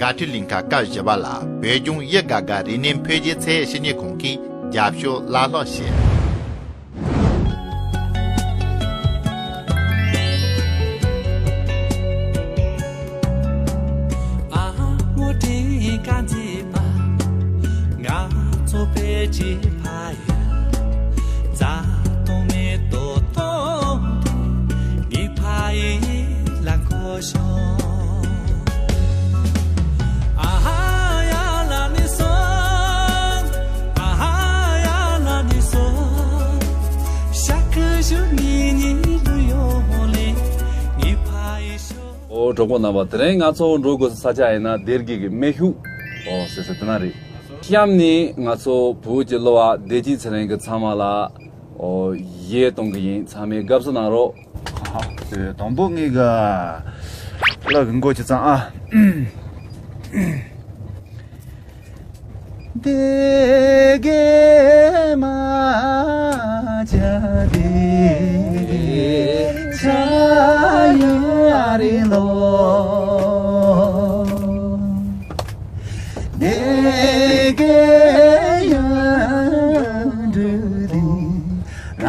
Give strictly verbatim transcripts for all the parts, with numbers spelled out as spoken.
དགའ་སྤྲོའི་གླིང་ག་སྐབས་བཞི་པ་ལ་བོད་ལྗོངས་དབྱི་དགའ་དགའ་རིག་གནས་འཕེལ་རྒྱས་ཚད་ཡོད་ཞིབ་འཇུག་ཁང་གིས་རྒྱབ་སྐྱོར་བླ་སློབ་བྱས། ཨོ་གྲོགས་པོ་རྣམ་པ། དེ་རིང་ང་ཚོ་འགྲོ་དགོས་ས་ཆ་ཡིན་ན་སྡེ་དགེ་གི་སྨད་ཤུལ་ཨོ་ཟེར་ས་དེ་ན་རེད། གཤམ་ནས་ང་ཚོ་བོད་ཀྱི་གླུ་བ་བདེ་སྐྱིད་ཚེ་རིང་གི་ཚང་མ་ལ་ཨོ་ཡིད་གཏོང་གི་ཡིན། ཚང་མས་དགའ་བསུ་གནང་རོགས། ཨ་དེ་དང་པོ་ངས་ག་གླུ་གི་མགོ་ཅིག་བརྩམས་ཨ། སྡེ་དགེ་མ་བྱ་སྡེ་དགེ་ཆ་ཡུ་ཨ་རི་ལོ། སྡེ་དགེ་ཡུ་འབྲུ་དི་ར་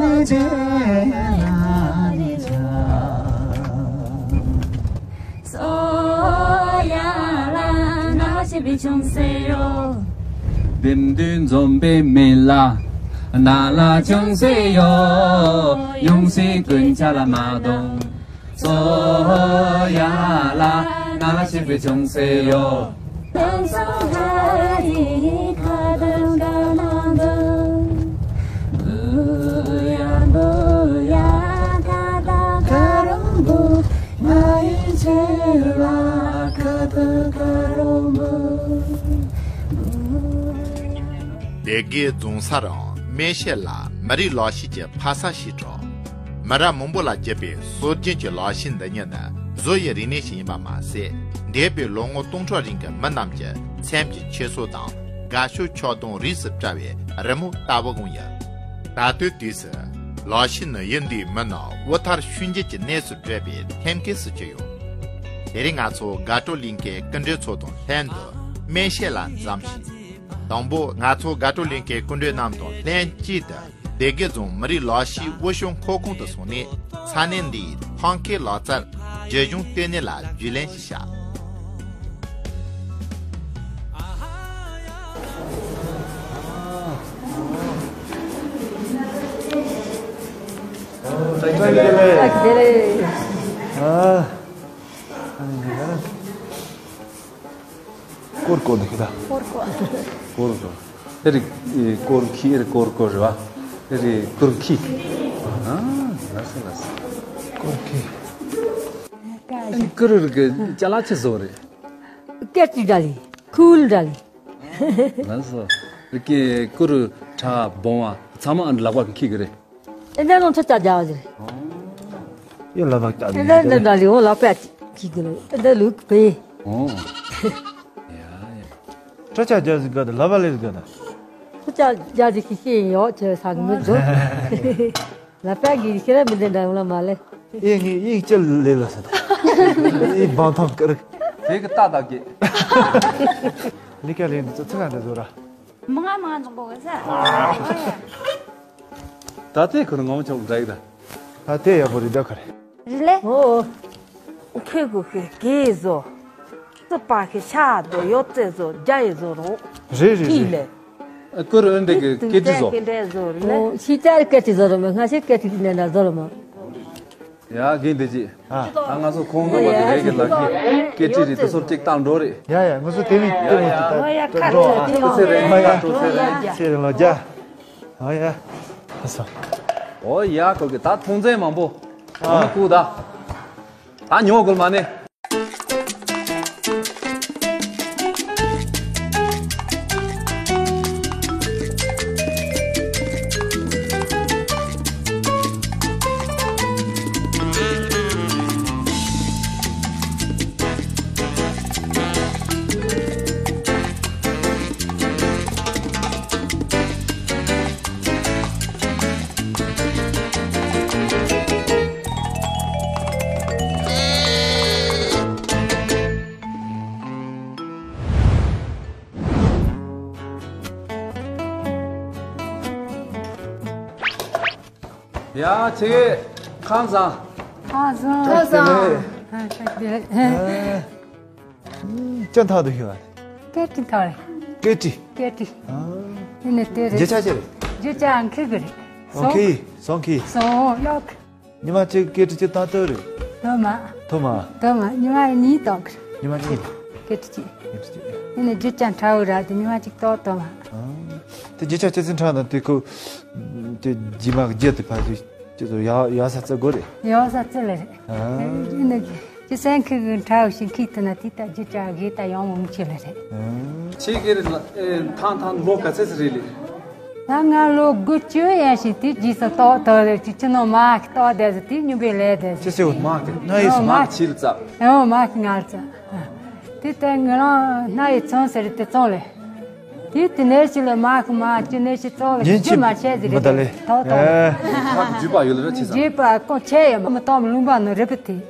ནི་ཇེ་ལ་ནི་ཇ། སོ་ཡ་ལ་ན་ཤི་བི་ཆུང་སེ་ཡོ། བདེན་དོན་འཛོམས་པའི་མི་ལ་ན་ལ་ཅུང་ཟད་ཡོད། ཡོང་སྲིད་ཀུན་ཆ་ལ་མ་གཏོང་། སོ་ཡ་ལ་ན་ལ་ཅི་བི་ཅུང་ཟད་ཡོད། སྡེ་དགེ་རྫོང་སར་སྨན་ཤེད་ལ་མི་རིགས་ལག་ཤེས་ཀྱི་ཕ་ས་ཞིག་གྲགས། མི་རབས་མང་པོ་ལ་བརྒྱུད་པའི་སྲོལ་རྒྱུན་གྱི་ལག་ཤེས་འདི་ཉིད་ནི་བཟོ་ཡི་རིག་གནས་ཤིག་ཡིན་པ་མ་ཟད། འདས་པའི་ལོ་ངོ་སྟོང་ཕྲག་རིང་གི་མི་རྣམས་ཀྱི་སེམས་ཀྱི་འཁྱེར་སོ་དང་དགའ་ཕྱོགས་ཆགས་སྡང་རིས་སུ་བཀྲ་བའི་རི་མོ་ལྟ་བུ་འོང་ཡོད། ད་ལྟའི་དུས་སུ་ལག་ཤེས་ནི་ཡུལ་འདིའི་མི་རྣམས་དབུལ་ཐར་ཤུལ་འགྱེད་ཀྱི་གནས་སུ་བགྲོད་པའི་ཐེམ་སྐས་སུ་གྱུར་ཡོད། དེ་རིང་ང་ཚོ་དགའ་སྤྲོ་གླིང་གའི་སྐུ་མགྲོན་ཚོ་དང་ལྷན་དུ་སྨན་ཤེད་ལ་འཛོམས་ཤིང་། དང་པོ་ང་ཚོ་དགའ་སྤྲོ་གླིང་གའི་སྐུ་མགྲོན་རྣམས་དང་ལྷན་གཅིག་ཏུ་སྡེ་དགེ་རྫོང་མི་རིགས་ལག་ཤེས་དབུ་བྱང་ཁང་ཁོངས་སུ་སོང་ནས་ས་གནས་འདིའི་ཐང་ཁའི་ལག་རྩལ་རྒྱུན་སྦྱོང་ལྟེ་གནས་ལ་རྒྱུས་ལེན་ཞིག་བྱས། བཀྲ་ཤིས་བདེ་ལེགས། བཀྲ་ཤིས་བདེ་ལེགས། ཨ། ཨ་ནི་འདི་ག་རེ། སྐོར་སྐོར་འདི་གི་ད། སྐོར་སྐོར། སྐོར་སྐོར། ཨེ་རི་ཨེ་སྐོར་ཁི་ཨེ་རི་སྐོར་སྐོར་རེད་བ། ཨེ་རི་སྐོར་ཁི། ཨ། ལགས་སོ་ལགས་སོ། སྐོར་ཁི། ཨེ་ཀི་རུ་རི་གི་ཅ་ལག་ཆི་བཟོ་རེད། སྐད་ཅིག་འདྲ་ལི། ཁུལ་འདྲ་ལི། ལགས་སོ། ཨེ་ཀི་ཀུ་རུ་ཁྲ་བོང་བ་ཚང་མ་ཨ་ནི་ལག་པ་གིས་འཁྱེར་གི་རེད། ཨེ་འདྲ་ནང་ཁྲ་ཆ་རྒྱག་ཟེར། ཡོད་ལ་བག་ཅག་ཨེ་འདྲ་འདི་འདྲ་ལི་འོ་ལག་པ་གིས་གི་ལ་ཨེ་འདྲ་ལུག་པེ། ཨོ། ཡ་ཡ། ཁྲ་ཆ་རྒྱག་ཟིག་ག་ད་ལ་བ་ལེ་ཟིག་ག་ད། ཁྲ་ཆ་རྒྱག་ཟིག་ཤེས་ཤེས་ཡོད་ཆེ་ས་གི་མི་འདུག་ལག་པ་གིས་ཤེས་ར་མི་འདི་འདྲ་ཡོང་ལ་མ་ལེ། ཨེ་ངའི་ཨེ་ཅི་ལེ་ལ་ཟེར། ཨེ་བང་ཐང་ཀར། དེ་གི་ཏག་ཏག་གི། ལི་ཀ་ལེ་འདི་ཚོ་ཚིག་ག་འདི་བཟོ་ར། མང་ང་མང་ང་འཛོམས་པོ་གི་ཟེར། ད་ལྟའི་ཁོ་ན་ངོ་མ་ཆོག་འདྲ་གི་ད། ད་ལྟའི་ཡག་པོ་རེད་ད་ག་རེ། རི་ལེ། ཨོ། ཁེ་གུ་ཁེ་གེ་བཟོ། སི་པ་ཁེ་ཤ་དོ་ཡོད་ཙེ་བཟོ་རྒྱ་ཡི་བཟོ་རོ། རེད་རེད་ཁི་རེད། ལེ། ཨ་ཀུ་རུ་འདི་གི་ཏུ་ཀེ་ཏི་ཏེ་བཟོ། ཀེ་ཏི་བཟོ་རི་ལེ། ཨོ་ཤི་ཏ་རི་ཀེ་ཏི་བཟོ་རོ་མ་ང་ཤི་ཀེ་ཏི་ནན་ན་བཟོ་རོ་མ། ཡ་གིན་དེ་ཅི། ཨ། ཨ་ང་ཚོ་ཁོང་རྣམ་པ་དེ་རེད་གི་ལ་གི་ཀེ་ཏི་རི་དེ་ཚོར་ཅིག་བཏང་འགྲོ་རེད། ཡ་ཡ་ང་ཚོ་དེ་མི་དེ་མི་དེ་ད་འགྲོ་ཨ། ཏུ་ཚེ་རེད་ད་ཏུ་ཚེ་རེད། ཚེ་རིང་ལོ་རྒྱ། ཨ་ཡ། ཨ་སོ། ཨོ་ཡ་ཁོ་གི་ད་ཐོང་རྫས་མང་པོ། ཨ་ནི་ཁུ་ད། ད་ཉོ་དགོས་མ་ནི། ཡ་ཁྱེད་ཁམས་བཟང་། ཁམས་བཟང་། ཁམས་བཟང་། ཨ་ཁྱེད་དེ། ཅི་ཐག་ཏུ་ཞུ་བ། ཀེ་ཏི་ཐག་རེད། ཀེ་ཏི། ཀེ་ཏི། ཨ་ནི་དེ་རེད། རྒྱུ་ཆ་ཅི་རེད། རྒྱུ་ཆ་ཨང་ཁི་གི་རེད། ཨོ་ཁི། སོང་ཁི། སོང་ཡོག་ཉི་མ་གཅིག་ཀེ་ཏི་གཅིག་བཏང་ཐུབ་རེད། ཐུབ་མ། ཐུབ་མ། ཐུབ་མ། ཉི་མ་གཉིས་གཏོང་གི། ཉི་མ་གཉིས། ཀེ་ཏི་གཅིག་ཀེ་ཏི་གཅིག་ཨེ་ནས་རྒྱུ་ཆ་ཕྲ་བོ་ར་དེ་ཉི་མ་གཅིག་གཏོང་ཐུབ་མ། ཨ། དེ་རྒྱུ་ཆ་ཆ་ཚང་ཕྲ་ན་དེ་ཁོ། དེ་རྗེས་མ་རྒྱུ་དེ་ཕ་དེ་ཅི་ཚོ་ཡག་ཡག་ས་བརྩི་དགོས་རེད། ཡག་ས་བརྩི་ལེ་རེད། ཨ། ཨེ་ནས་ཅི་སེང་ཁི་གི་ཕྲ་བོ་ཞིག་ཁི་ཐུབ་ན་དེ་ལྟ་རྒྱུ་ཆ་གི་ད་ཡོང་འོང་ཆེ་ལེ་རེད། ཨ། ཁྱེད་ཀྱི་རེད་ལ་ཨེ་ཐང་ཐང་ལོ་ག་ཚད་ཙམ་རེད་ལེ། ད་ང་ལོ་དགུ་བཅུ་ཡན་ཞིག་དེ་རྗེས་སུ་ཏོག་ཏོག་རེད་ཅིག་ཅི་ནོ་མ་གི་ཏོག་བསྡད་ཟེར་དེ་སྨྱོན་པའི་ལས་བསྡད་ཟེར། ཅི་ཟེར་བ་མ་གི་ན་ཡིས་ཨོ་མ་མ་གི་ཕྱིར་ཙག་ཨོ་མ་གི་ངར་ཙག་དེ་ལྟར་ང་རང་སྣ་ཡི་ཚོང་ཟེར་དེ་བཙོང་ལེ། དེ་དེ་ནས་ཞིག་ལ་མ་གི་མ་ཅི་ནས་ཞིག་བཙོང་ལེ་ཉིན་ཅི་གཅིག་མ་བྱས་ཟེར་མི་ད་ལེ་རེད་ཏོག་ཏོག་ཨེ། ཕ་གི་རྒྱུད་པ་ཡོད་ལེ་ར་ཆི་ཙང་རྒྱུད་པ་ཀོ་ཆེ་ཡོད་མ་མི་ཏོག་མ་ལུང་པ་ནོ་རེད་པ་དེ།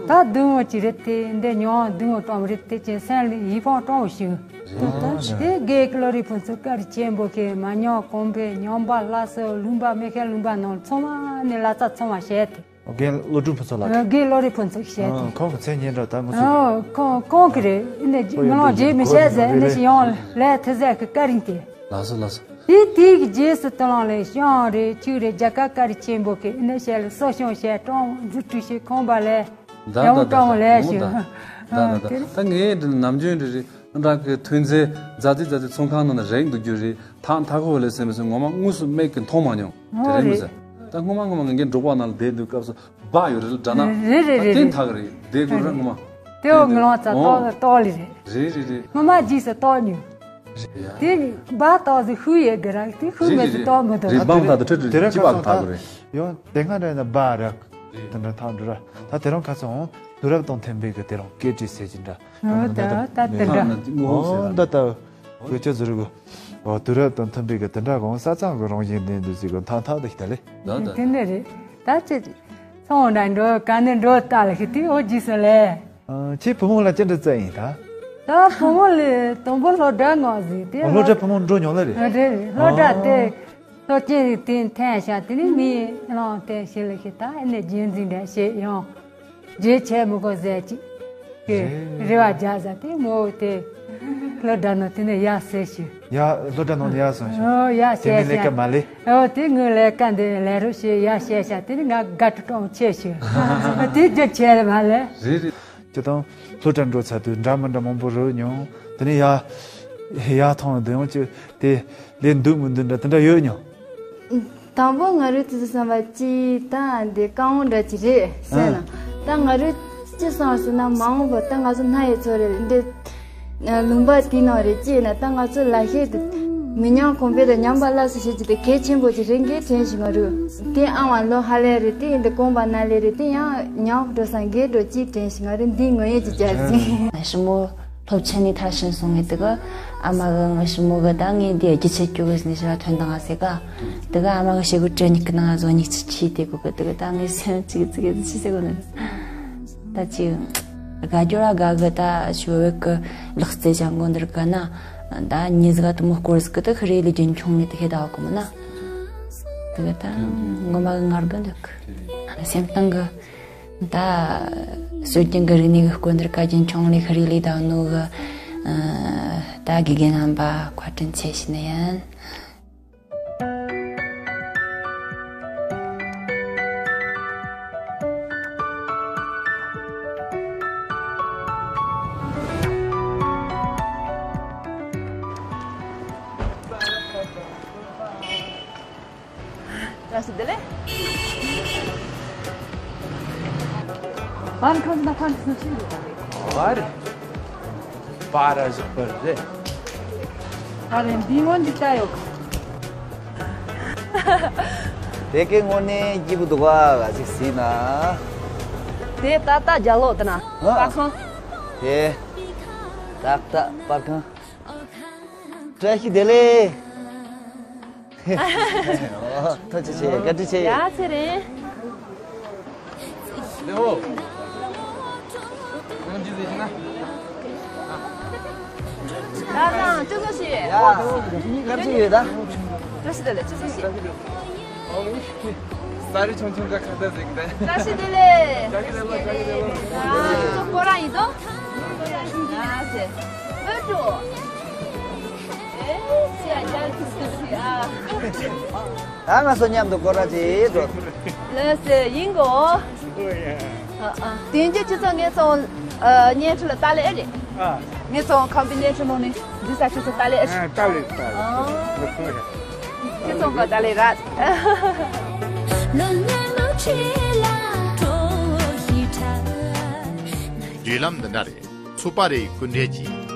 ད་སྡུག་བསྔལ་གྱི་རེད་དེ་འདི་མྱོང་སྡུག་བསྔལ་སྤྲོ་བ་རེད་དེ་ཅན་སེམས་ལ་ཡིད་ཕངས་སྤྲོ་བ་ཞིག་དེ་དགེ་བློ་རིག་ཕུན་ཚོགས་བཀའ་དྲིན་ཆེན་པོ་གི་མ་ཉམས་གོང་འཕེལ་ཉམས་པ་སླར་གསོ་ལུང་པ་མེ་ཤེལ་ལུང་པ་ནང་ཚང་མ་ནས་ལ་རྩ་ཚང་བ་བྱས་ཏེ། རྒན་བློ་གྲོས་ཕུན་ཚོགས་ལགས། དགེ་བློ་རིག་ཕུན་ཚོགས་བྱས་ཏེ། ཁོང་གི་མཚན་སྙན་གྲགས་ད་ང་ཚོ། ཁོང་ཁོང་གི་རེད་ཨེ་ནས་ང་རང་རྗེས་མི་བྱས་ཟེར་ནས་ཡོང་ལས་དེ་ཟེར་གི་བཀའ་དྲིན་དེ། ལགས་སོ་ལགས་སོ། དེ་དེ་གི་རྗེས་སུ་དུ་ལང་ལས་ཤང་རེད་ཆུ་རེད་རྒྱ་གར་བཀའ་དྲིན་ཆེན་པོ་གི་ཨེ་ནས་བཤད་ལ་གསོ་སྐྱོང་བྱས་ཀྲང་འཛུགས་སྐྲུན་བྱས་ཁང་པ་ལས་ཡང་ཀྲང་ལས་ཞུ། ད་ད་ད་ད་ངས་འདི་ནམ་རྒྱུན་འདི་རེད་རང་གི་ཐོན་རྫས་རྫ་རྫི་རྫ་རྫི་ཚོང་ཁང་ནང་ན་རེག་འདུག་རྒྱུ་རེད་ཐང་ཐ་ཁོ་ལས་སེམས་སེམས་ངོ་མ་དངོས་སུ་མིག་གི་མཐོང་མ་མྱོང་དེ་རེད་མི་ཟེར། ད་སྔོན་མ་སྔོན་མ་ངས་འགྲོགས་པ་ནང་ལ་བསྡད་འདུག་སྐབས་སུ་སྦ་ཡོད་རེད་དྲ་ན། རེད་རེད་རེད་རེད། ཐག་རེད་བསྡད་དགོས་རེད་སྔོན་མ། དེའོ་ངི་ལོང་ཙ་ཏོག་ཏོག་ལི་རེད། རེད་རེད་རེད། སྔོན་མ་རྗེས་སུ་ཏོག་ཉུང་། རེད་ཡ། དེ་སྦ་ཏོག་ཟི་ཧུ་ཡེ་གི་ར་དེ་ཧུ་མེ་ཟི་ཏོག་མི་ཏོག་རེད་སྦ་མ་ཐག་ཏུ་ཁྲི་ཁྲི་ཁྲི་པ་ཐག་གི་རེད། ཡང་དེ་སྔ་འདྲ་ན་སྦ་ར་དེ་འདྲ་ཐག་འདྲ་ར་ད་དེ་རང་ཁ་སང་དུས་རབས་དང་མཐུན་པའི་གི་དེ་རང་སྐད་ཀྲིས་ཟེར་གྱི་འདྲ། ད་ད་དེ་འདྲ། ད་ད་གོ་ཅི་ཟེར་གི། དུས་རབས་དང་མཐུན་པའི་གི་དེ་འདྲ་གང་ས་ཚང་གི་རང་བཞིན་ལྡན་འདུག་ཟེར་གི་ཐང་ཐང་དུ་ཞིག་ད་ལེ། དེ་འདྲ་རེད། ད་ཅི་ཚོང་འདྲ་འགྲོ་ག་ནས་འགྲོ་ལྟ་ལ་ཤི་དུས་ཨོ་རྗེས་སུ་ལེ། ཁྱེད་བུ་མོ་ལ་ཅི་འདྲ་བཙལ་ཡིན་ད། ད་བུ་མོ་ལས་དང་པོ་སློབ་གྲྭ་ངོ་ཟིག་དེ་སློབ་གྲྭ་བུ་མོ་འགྲོ་མྱོང་ལ་རེད། རེད་རེད་སློབ་གྲྭ་དེ་སློབ་ཆེན་རིག་དེ་འཐེན་བྱ་དེ་ནི་མི་རང་དེ་ཞེ་ལ་ཤི་ད་ཨེ་ནས་རྒྱུན་འཛིན་འདྲ་བྱེད་ཡོང་། རྗེས་ཆེ་མི་གོ་ཟེར་ཅིག་གི་རེ་བ་རྒྱག་ཟ་དེ་མོ་དེ་སློབ་གྲྭ་ནང་དེ་ནས་ཡར་སེ་ཞུ། ཡ་སློབ་གྲྭ་ནང་ནས་ཡར་སོང་ཞུ། ཨོ་ཡར་དེ་མི་ལས་ཀ་མ་ལས། ཨོ་དེ་ངོས་ལས་ཀ་འདི་ལས་རོགས་བྱེད་ཡར་བཤད་བྱ་དེ་ནི་ང་དགའ་སྤྲོ་གཏོང་ཆེ་ཞུ། དེ་རྒྱུ་ཆེ་རེད་མ་ལས། རེད་རེད། ཅི་དང་། སློབ་གྲྭ་འགྲོ་ཚར་དུས་འདྲ་མི་འདྲ་མང་པོ་རོལ་མྱོང་། དེ་ནས་ཡ། ཡ་ཐང་དུ་ཡོང་ཅི། དེ། ལས་འདུག་མི་འདུག་འདྲ་དེ་འདྲ་ཡོད་མྱོང་། དང་པོ་ང་རོས་དུས་སུ་བསམ་པ་ཅི་ད་འདི་རྐང་འོང་འདྲ་ཅི་རེད་ཟེར་ན། ད་ང་རོས་ཅི་བསམ་ཟེར་ན་མ་འོངས་པ་ད་ང་ཚོ་སྣ་ཡི་ཚོ་རེད་འདི། ལུང་པ་དེའི་ནང་རེད་ཅི་ན་ད་ང་ཚོ་ལ་ཤེས་དུ། མི་ཉམས་གོང་འཕེལ་དང་ཉམས་པ་སླར་གསོ་བྱེད་རྒྱུ་དེ་གལ་ཆེན་པོ་ཅིག་རེད་འགའི་དྲན་ཞིག་ང་རོས། དེ་ཨང་བ་ལོ་ཧ་ལས་རེད་དེ་ཡིན་དེ་དགོངས་པ་ན་ལས་རེད་དེ་ཡང་ཉམས་འགྲོ་སང་འགའི་འགྲོ་ཅི་དྲན་ཞིག་ང་རོས་འདི་ངོ་ཡེ་ཅི་བྱ་ཟིན། ཞི་མོ། སློབ་ཆེན་ནས་མཐར་ཕྱིན་སོང་ངས་དེ་ག་ཨ་མ་གི་ངའི་ཞི་མོ་གི་ད་ངས་འདི་རྒྱུ་ཆད་སྐྱོ་གི་ཟིན་ཞེས་ཐོན་དང་ཟེར་ག་དེ་ག་ཨ་མ་གི་ཞེ་གི་དྲི་ཉིག་གི་ནང་བཟོ་ཉིག་ཅིག་ཆི་དེ་གོ་གི་དེ་ག་ད་ངའི་སེམས་ཅིག་ཅིག་ཅི་ཟེར་གོ་ནི། ད་ཅི་དགའ་རྒྱུ་ར་དགའ་གི་ད་ཞུ་བའི་གི་ལག་རྩལ་སྦྱང་གོ་འདིར་ག་ན་ད་ཉི་ཟིག་ག་དུ་མོ་སྐོར་ཟིག་གི་ད་ཁི་རེ་ལི་རྒྱུན་འཁྱོངས་ནས་དེ་ཁེ་ད་གོ་མོ་ན་དེ་ག་ད་ངོ་མ་གི་ངར་གི་འདུག་སེམས་གཏིང་གི་ད། སྲོལ་རྒྱུན་གྱི་རིག་གནས་ཀྱི་སྐོར་འདིར་བཀའ་དྲིན་ཆུང་ལས་ཤི་རི་ལི་དང་ནུ་གི་ད་དགེ་རྒན་རྣམ་པ་བཀའ་དྲིན་ཆེ་ཞུ་ནི་ཡིན། བཀྲ་ཤིས་བདེ་ལེགས། པར་ཁང་ན་ཕན་ཚུན་ཆི་ཡོད་པ་རེད། པར། པར་ཨ་ཞིག་པར་རེད། ཨ་རེ་འདི་སྔོན་འདི་ལྟ་ཡོད། དེ་གའི་སྔོན་ནས་སྐྱིད་པོ་འདུག་ག་ཞིག་ཟིན་ན། དེ་ད་ལྟ་རྒྱ་ལོ་དེ་ན་ཨ། པར་ཁང་། དེ། ཏག་ཏག་པར་ཁང་། བཀྲ་ཤིས་བདེ་ལེགས། ཐུགས་རྗེ་ཆེ། བཀའ་དྲིན་ཆེ། ཡ་ཚེ་རིང་། ལེའོ། ང་ཅི་ཟེར་ན། ད་དང་ཅི་ཟོ་ཞིག་ཡ། ང་ཅི་ཡོད་ད། བཀྲ་ཤིས་བདེ་ལེགས་ཅི་ཟོ་ཞིག་ད་རེས་ཆུང་ཆུང་འདྲ་ཁ་བརྡ་ཟིག་དང་། བཀྲ་ཤིས་བདེ་ལེགས། བཀྲ་ཤིས་བདེ་ལེགས། བཀྲ་ཤིས་བདེ་ལེགས། ཨ། ཁྱོད་ཚོ་ཁོ་རང་ཡིན་དོ། ཨ་ཟེ། ཨོ་ཀྲུ། ཨེ་ཅི་ཨ་ཅག་ཅི་ཟེར་ཨ། ད་ང་ཚོ་མཉམ་དུ་སྐོར་ར་ཅིག་འགྲོ། ལགས་སེ་ཡིན་གོ། ཨ་ཨ། དེང་གི་ཁྱེད་ཚོ་ངེད་ཚོ་ཨ་བརྙན་འཕྲིན་ལ་ལྟ་ལེ་ཨེ་རེད། ཨ། ངེད་ཚོ་ཁམས་པའི་བརྙན་འཕྲིན་ལོག་ནས་འདི་ས་ཁྱེད་ཚོ་ལྟ་ལེ་ཨེ་རེད། ཨ་ལྟ་ལེ་ལྟ་ལེ། ཨ། ཁྱེད་ཚོ་ག་ལྟ་ལེ་ར། བརྒྱུད་ལམ་འདི་འདྲ་རེད། ཚུགས་པ་རེའི་སྐུ་འདྲེན་གྱིས་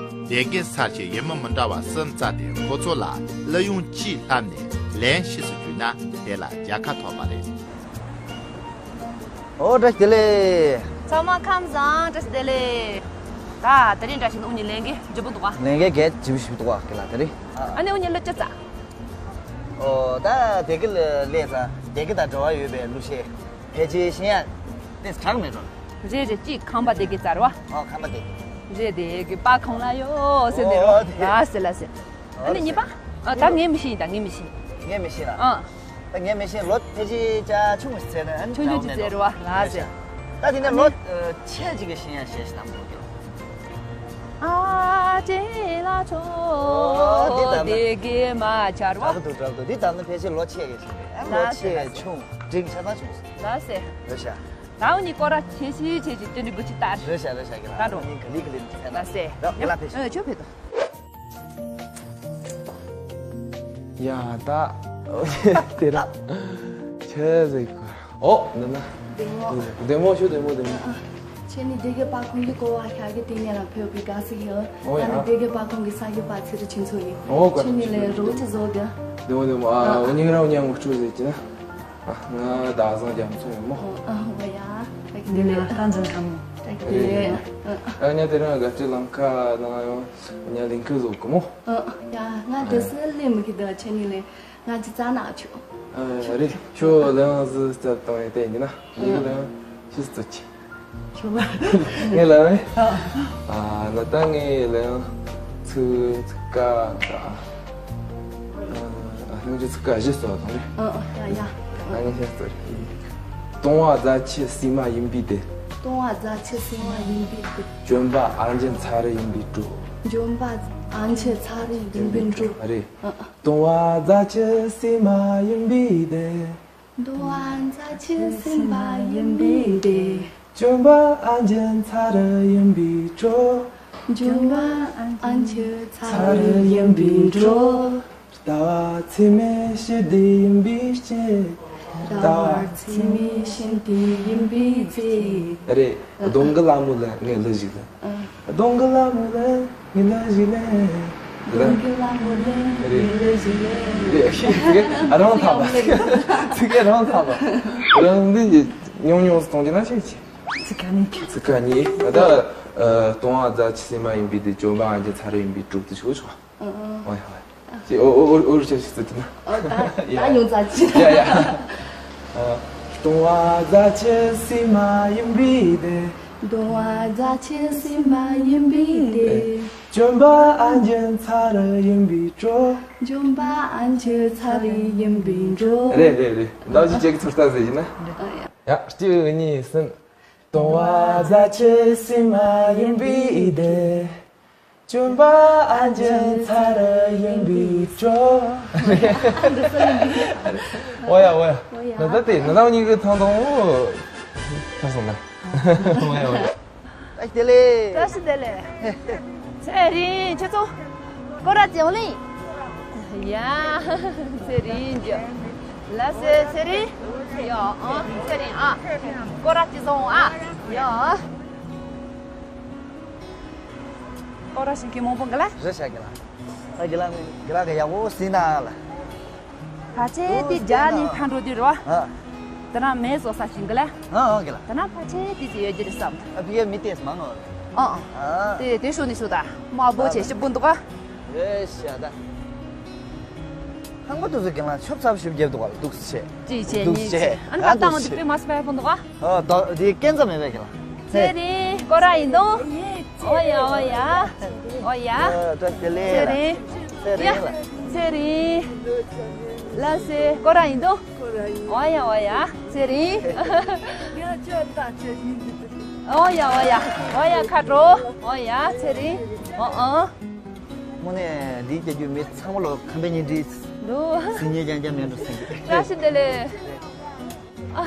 སྡེ་དགེ་ས་ཆའི་ཡུལ་མི་མི་འདྲ་བ་གསུམ་བཙལ་ཏེ་ཁོ་ཚོ་ལ་གླུ་དབྱངས་གཅིག་བསླབས་ནས་ལན་ཤེས་སུ་བཅུག་ན་དེ་ལ་རྒྱལ་ཁ་ཐོབ་པ་རེད། ཨོ་བཀྲ་ཤིས་བདེ་ལེགས། ཚང་མ་ཁམས་བཟང་། བཀྲ་ཤིས་བདེ་ལེགས། ད་དེ་རིང་འདྲ་ཞིག་ན་དབུ་བརྙེས་ལས་འགན་ལྗིད་པོ་འདུག་ག་ལས་འགན་གལ་ཆེན་པོ་ཞིག་འདུག་ག་ལ་དེ་རིང་། ཨ་ནི་དབུ་བརྙེས་གླུ་ཅི་བཙལ། ཨོ་ད་སྡེ་དགེ་ལ་སླེབས་ཙང་སྡེ་དགེ་དང་འབྲེལ་བ་ཡོད་པའི་གླུ་གཞས་ཕལ་ཆེར་ཤེས་ཡག་ཏོག་ཙམ་དྲག་མེད་འགྲོ། རེད་རེད། གཅིག་ཁམས་པ་སྡེ་དགེ་བཙལ་བ། ཨོ་ཁམས་པ་སྡེ་དགེ། རེད། སྡེ་དགེ་པ་ཁོང་ལ་ཡོད་ཟེར་ནས་རོ། ཨོ་དེ། ལགས་སེ་ལགས་སེ། ཨ་ནི་གཉིས་པ། ཨ་ད་ངས་མི་ཤེས་ཡིན། ད་ངས་མི་ཤེས། ངས་མི་ཤེས་ལ། ཨ། ད་ངས་མི་ཤེས། ལོ་ཕལ་ཆེར་ཅག་ཆུང་ངུ་ཞིག་བཙལ་ན་ཨ་ནི་ཆུང་ཆུང་ཅིག་བཙལ་རེད་བ། ལགས་སེ། ད་དེ་ནས་ལོ་ཨ་ཆེ་ཅིག་གི་ཤེས་ཡག་གཞས་ཤིག་བཏང་འདུག་གི། ཨ་ཅེ་ལ་ཆོ། ཨོ་འདི་ལྟར་ན། སྡེ་དགེ་མ་ཆར་བ། དྲག་ཏུ་དྲག་ཏུ། འདི་ལྟར་ན་ཕལ་ཆེར་ལོ་ཆེ་གི་ཤེས་རེད། ཨ་ལོ་ལགས་སེ་ཆེ་ལགས་སེ། ཆུང་འབྲིང་ཆ་ཚང་ཆུང་ཞིག་ལགས་སེ། རེད་ཤག་ད་འུ་གཉིས་སྐོར་ར་ཆེ་ཆེ་ཆེ་ཆེ་སྟོན་རིན་པོ་ཆེ་ལྟར། རེད་ཤག་རེད་ཤག་གི་ལ། ད་འགྲོ། ངས་ག་ལི་ག་ལི་ཟེར་ན། ལགས་སེ། ད་ཡ་ལ་ཕེབས་ཤོག་ཨ་ཆོས་ཕེབས་དང་། ཡ་ད། དེ་ར། ཆེ་ཟིག་ཨོ་འདི་ན། བདེ་མོ། བདེ་མོ་ཤོད། བདེ་མོ་བདེ་མོ། ཨ། ཁྱེད་ནི་སྡེ་དགེ་པ་ཁོང་གི་སྐོར་བ་ཤག་གི་དེ་ནས་ལ་ཕེབས་པའི་དགའ་སི་ཧེ། ཨོ་ཡ། ང་ནི་སྡེ་དགེ་པ་ཁོང་གི་ས་ཡི་པ་ཚེ་རིང་ཆོས་མཚོ་ཡིན། ཨོ་ཀ་ཁྱེད་ནི་ལས་རོ་ཅི་བཟོ་གི། བདེ་མོ་བདེ་མོ། ཨ་ཨ། འུ་གཉིས་རང་འུ་གཉིས་ངོ་སྤྲོད་ཟེར་གྱི་ན། ཨ་ང་ཟླ་བཟང་རྒྱ་མཚོ་ཡིན་མོ། ཨོ་ཨ་ཧོ་ཡ། ད་གི་འདི་ལས་ལ་ཀ་འཛིན་ཁ་མོ། ད་གི་འདི་ལས། ཨ་ཨ། ཨ་ང་དེ་རིང་དགའ་སྤྲོའི་ལམ་ཁ་ནང་ཡོང་། ཨ་ང་ལིང་ཁུ་བཟོ་གི་མོ། ཨ་ཡ། ང་དེ་སི་ལེ་མི་གི་ད་ཁྱེད་ནི་ལས། ང་ཅི་ཙ་ན་ཆོ། ཨ་རེད། ཁྱོད་ལེང་ཟི་སྟབས་དང་ཡ་དེ་ཡིན་ན། ཡིག་ལེང་ཤི་སྟོ་ཆི། ཁྱོད་ངས་ལེང་། ཨ་ན་ད་ངས་ལེང་ཚུ་ཚུ་ཀ་ད། ཨ་ལེང་ཅི་ཚུ་ཀ་བཞི་སྟོ་དང་རེད། ཨ་ཡ་ཡ། ཨ་ངས་ཤི་སྟོ་རེད། སྟོང་བ་རྫ་ཆུ་བསིལ་མ་ཡིན་པའི་དེ། སྟོང་བ་རྫ་ཆུ་བསིལ་མ་ཡིན་པའི་དེ། ལྗོན་པ་ཨ་འཇམ་ཚ་རུ་ཡིན་པའི་བྲོ། ལྗོན་པ་ཨ་འཇམ་ཚ་རུ་ཡིན་པའི་བྲོ། རེད། ཨ་ཨ། སྟོང་བ་རྫ་ཆུ་བསིལ་མ་ཡིན་པའི་དེ། སྟོང་བ་རྫ་ཆུ་བསིལ་མ་ཡིན་པའི་དེ། ལྗོན་པ་ཨ་འཇམ་ཚ་རུ་ཡིན་པའི་བྲོ། ལྗོན་པ་ཨ་འཇམ་ཚ་རུ་ཡིན་པའི་བྲོ། ཟླ་བ་ཚེས་མའི་ཞི་བདེ་ཡིན་པའི་ཕྱིར། ཟླ་བ་ཚེས་མའི་ཞི་བདེ་ཡིན་པའི་ཚེ། རེད། གདོང་གི་ལ་མོ་ལ་ངས་གླུ་ཞིག་ལེན། ཨ། གདོང་གི་ལ་མོ་ལ་ངས་གླུ་ཞིག་ལེན། གདོང་གི་ལ་མོ་ལ་ངས་གླུ་ཞིག་ལེན། རེད། ཚིག་གི་རང་ཐག་པ། ཚིག་གི་རང་ཐག་པ། རང་འདི་ཉུང་ཉུང་ཙམ་གཏོང་རྒྱུ་ན་ཆེ་ཆེ། ཚིག་ཁ་ནི། ཚིག་ཁ་ནི། ད་ཨ་སྟོང་བ་རྫ་ཆུ་བསིལ་མ་ཡིན་པའི་དེ། ལྗོན་པ་ཨ་འཇམ་ཚ་རུ་ཡིན་པའི་བྲོ་དེ་ཞུ་ཆོག་ཨ་ཨ། ཨོ་ཡ་ཨོ་ཡ། ཅི་ཨོ་ཨོ་ཨོ་ཨོ་རུ་ཆ་ཞིག་ཙི་ཏི་ན། ཨོ་ད་ད་ཡ་ཡོང་ཙ་ཅི། ཡ་ཡ། ཨ། སྟོང་བ་རྫ་ཆུ་བསིལ་མ་ཡིན་པའི་དེ། སྟོང་བ་རྫ་ཆུ་བསིལ་མ་ཡིན་པའི་དེ། ལྗོན་པ་ཨ་འཇམ་ཚ་རུ་ཡིན་པའི་བྲོ། ལྗོན་པ་ཨ་འཇམ་ཚ་རུ་ཡིན་པའི་བྲོ། རེད་རེད་རེད། ད་ཅི་ཅེག་ཚུར་ལྟ་ཟེར་ཡིན་ན། ཨ་ཡ། ཡ་གཅིག་གཉིས་གསུམ། སྟོང་བ་རྫ་ཆུ་བསིལ་མ་ཡིན་པའི་དེ། ལྗོན་པ་ཨ་འཇམ་ཚ་རུ་ཡིན་པའི་བྲོ། འོ་ཡ་འོ་ཡ། འོ་ཡ། ན་ད་དེ་ན་ད་འུ་གཉིས་ཀྱི་ཐང་ཐང་འོ། ཐང་སོང་ན། འོ་ཡ་འོ་ཡ། བཀྲ་ཤིས་བདེ་ལེགས། བཀྲ་ཤིས་བདེ་ལེགས། ཚེ་རིང་ཁྱོད་ཚོ། སྐོར་ར་ཅིག་ཡོང་ལེ། ཡ། ཚེ་རིང་ཇོ། ལགས་སེ་ཚེ་རིང་། ཡ་ཨ་ཚེ་རིང་ཨ། སྐོར་ར་ཅིག་སོང་ཨ། ཡ། སྐོར་ར་ཞིག་གི་མང་པོ་འགི་ལ། རེད་ཤག་གི་ལ། ཨ་གི་ལ་གི་ལ་གི་ཡག་པོ་ཟིན་ན་ལ། ཕལ་ཆེར་དེ་རྒྱ་ནས་ཕར་འགྲོ་དུས་རེད་བ། ཨ། དེ་ན་མེ་བཟོ་ས་ཞིག་གི་ལ། ཨ་ཨ་གི་ལ། དེ་ན་ཕལ་ཆེར་དེ་ཅིག་ཡོད་ཀྱི་རེད་བསམ། ཨ་ཕི་ཡ་མི་ཏེས་མང་ངོ་། ཨ་ཨ། ཨ། དེ་དེ་ཤོད་ནས་ཤོད་ད། མ་བོ་ཆེ་ཞིབ་པོ་འདུག་ག། ཨེ་ཤ་ད། ཧང་པ་ཏུ་ཟུ་གི་ལ་ཆོབ་ཚབ་ཞིབ་རྒྱབ་འདུག་ག་ལ་འདུག་སེ་ཆེ། ཅི་བྱེད་ཨ་ཉིན་ད་ཨ་བཏང་འདུག་འདི་སེ་དཔེ་མ་སི་པའི་ཕུ་འདུག་ག། ཨ་ད་དེ་སྐད་འཛམ་མེད་པའི་གི་ལ། ཚེ་རིང་སྐོར་ར་ཡིན་དོ། ཨོ་ཡ་ཨོ་ཡ། ཨོ་ཡ། ཨ་ད་དེ་ལེ་ཚེ་རིང་། ཚེ་རིང་ལ། ཚེ་རིང་། ལགས་སེ། ཁོ་རང་ཡིན་དོ། ཁོ་རང་ཡིན། འོ་ཡ་འོ་ཡ། ཚེ་རིང་། ཡ་ཁྱོད་ལྟ་ཁྱོད་ཡིན་འདི། འོ་ཡ་འོ་ཡ། འོ་ཡ་ཁ་དྲོ། འོ་ཡ་ཚེ་རིང་། འོ་ཨ། དངོས་གནས་འདི་རྒྱ་རྒྱུ་མི་ཚང་མ་ལོ་ཁམས་པའི་ཉིན་འདི། འདུག་གཟི་ཉེ་རྐྱང་རྐྱང་མེད་འགྲོ་སེང་གི། བཀྲ་ཤིས་བདེ་ལེགས། ཨ།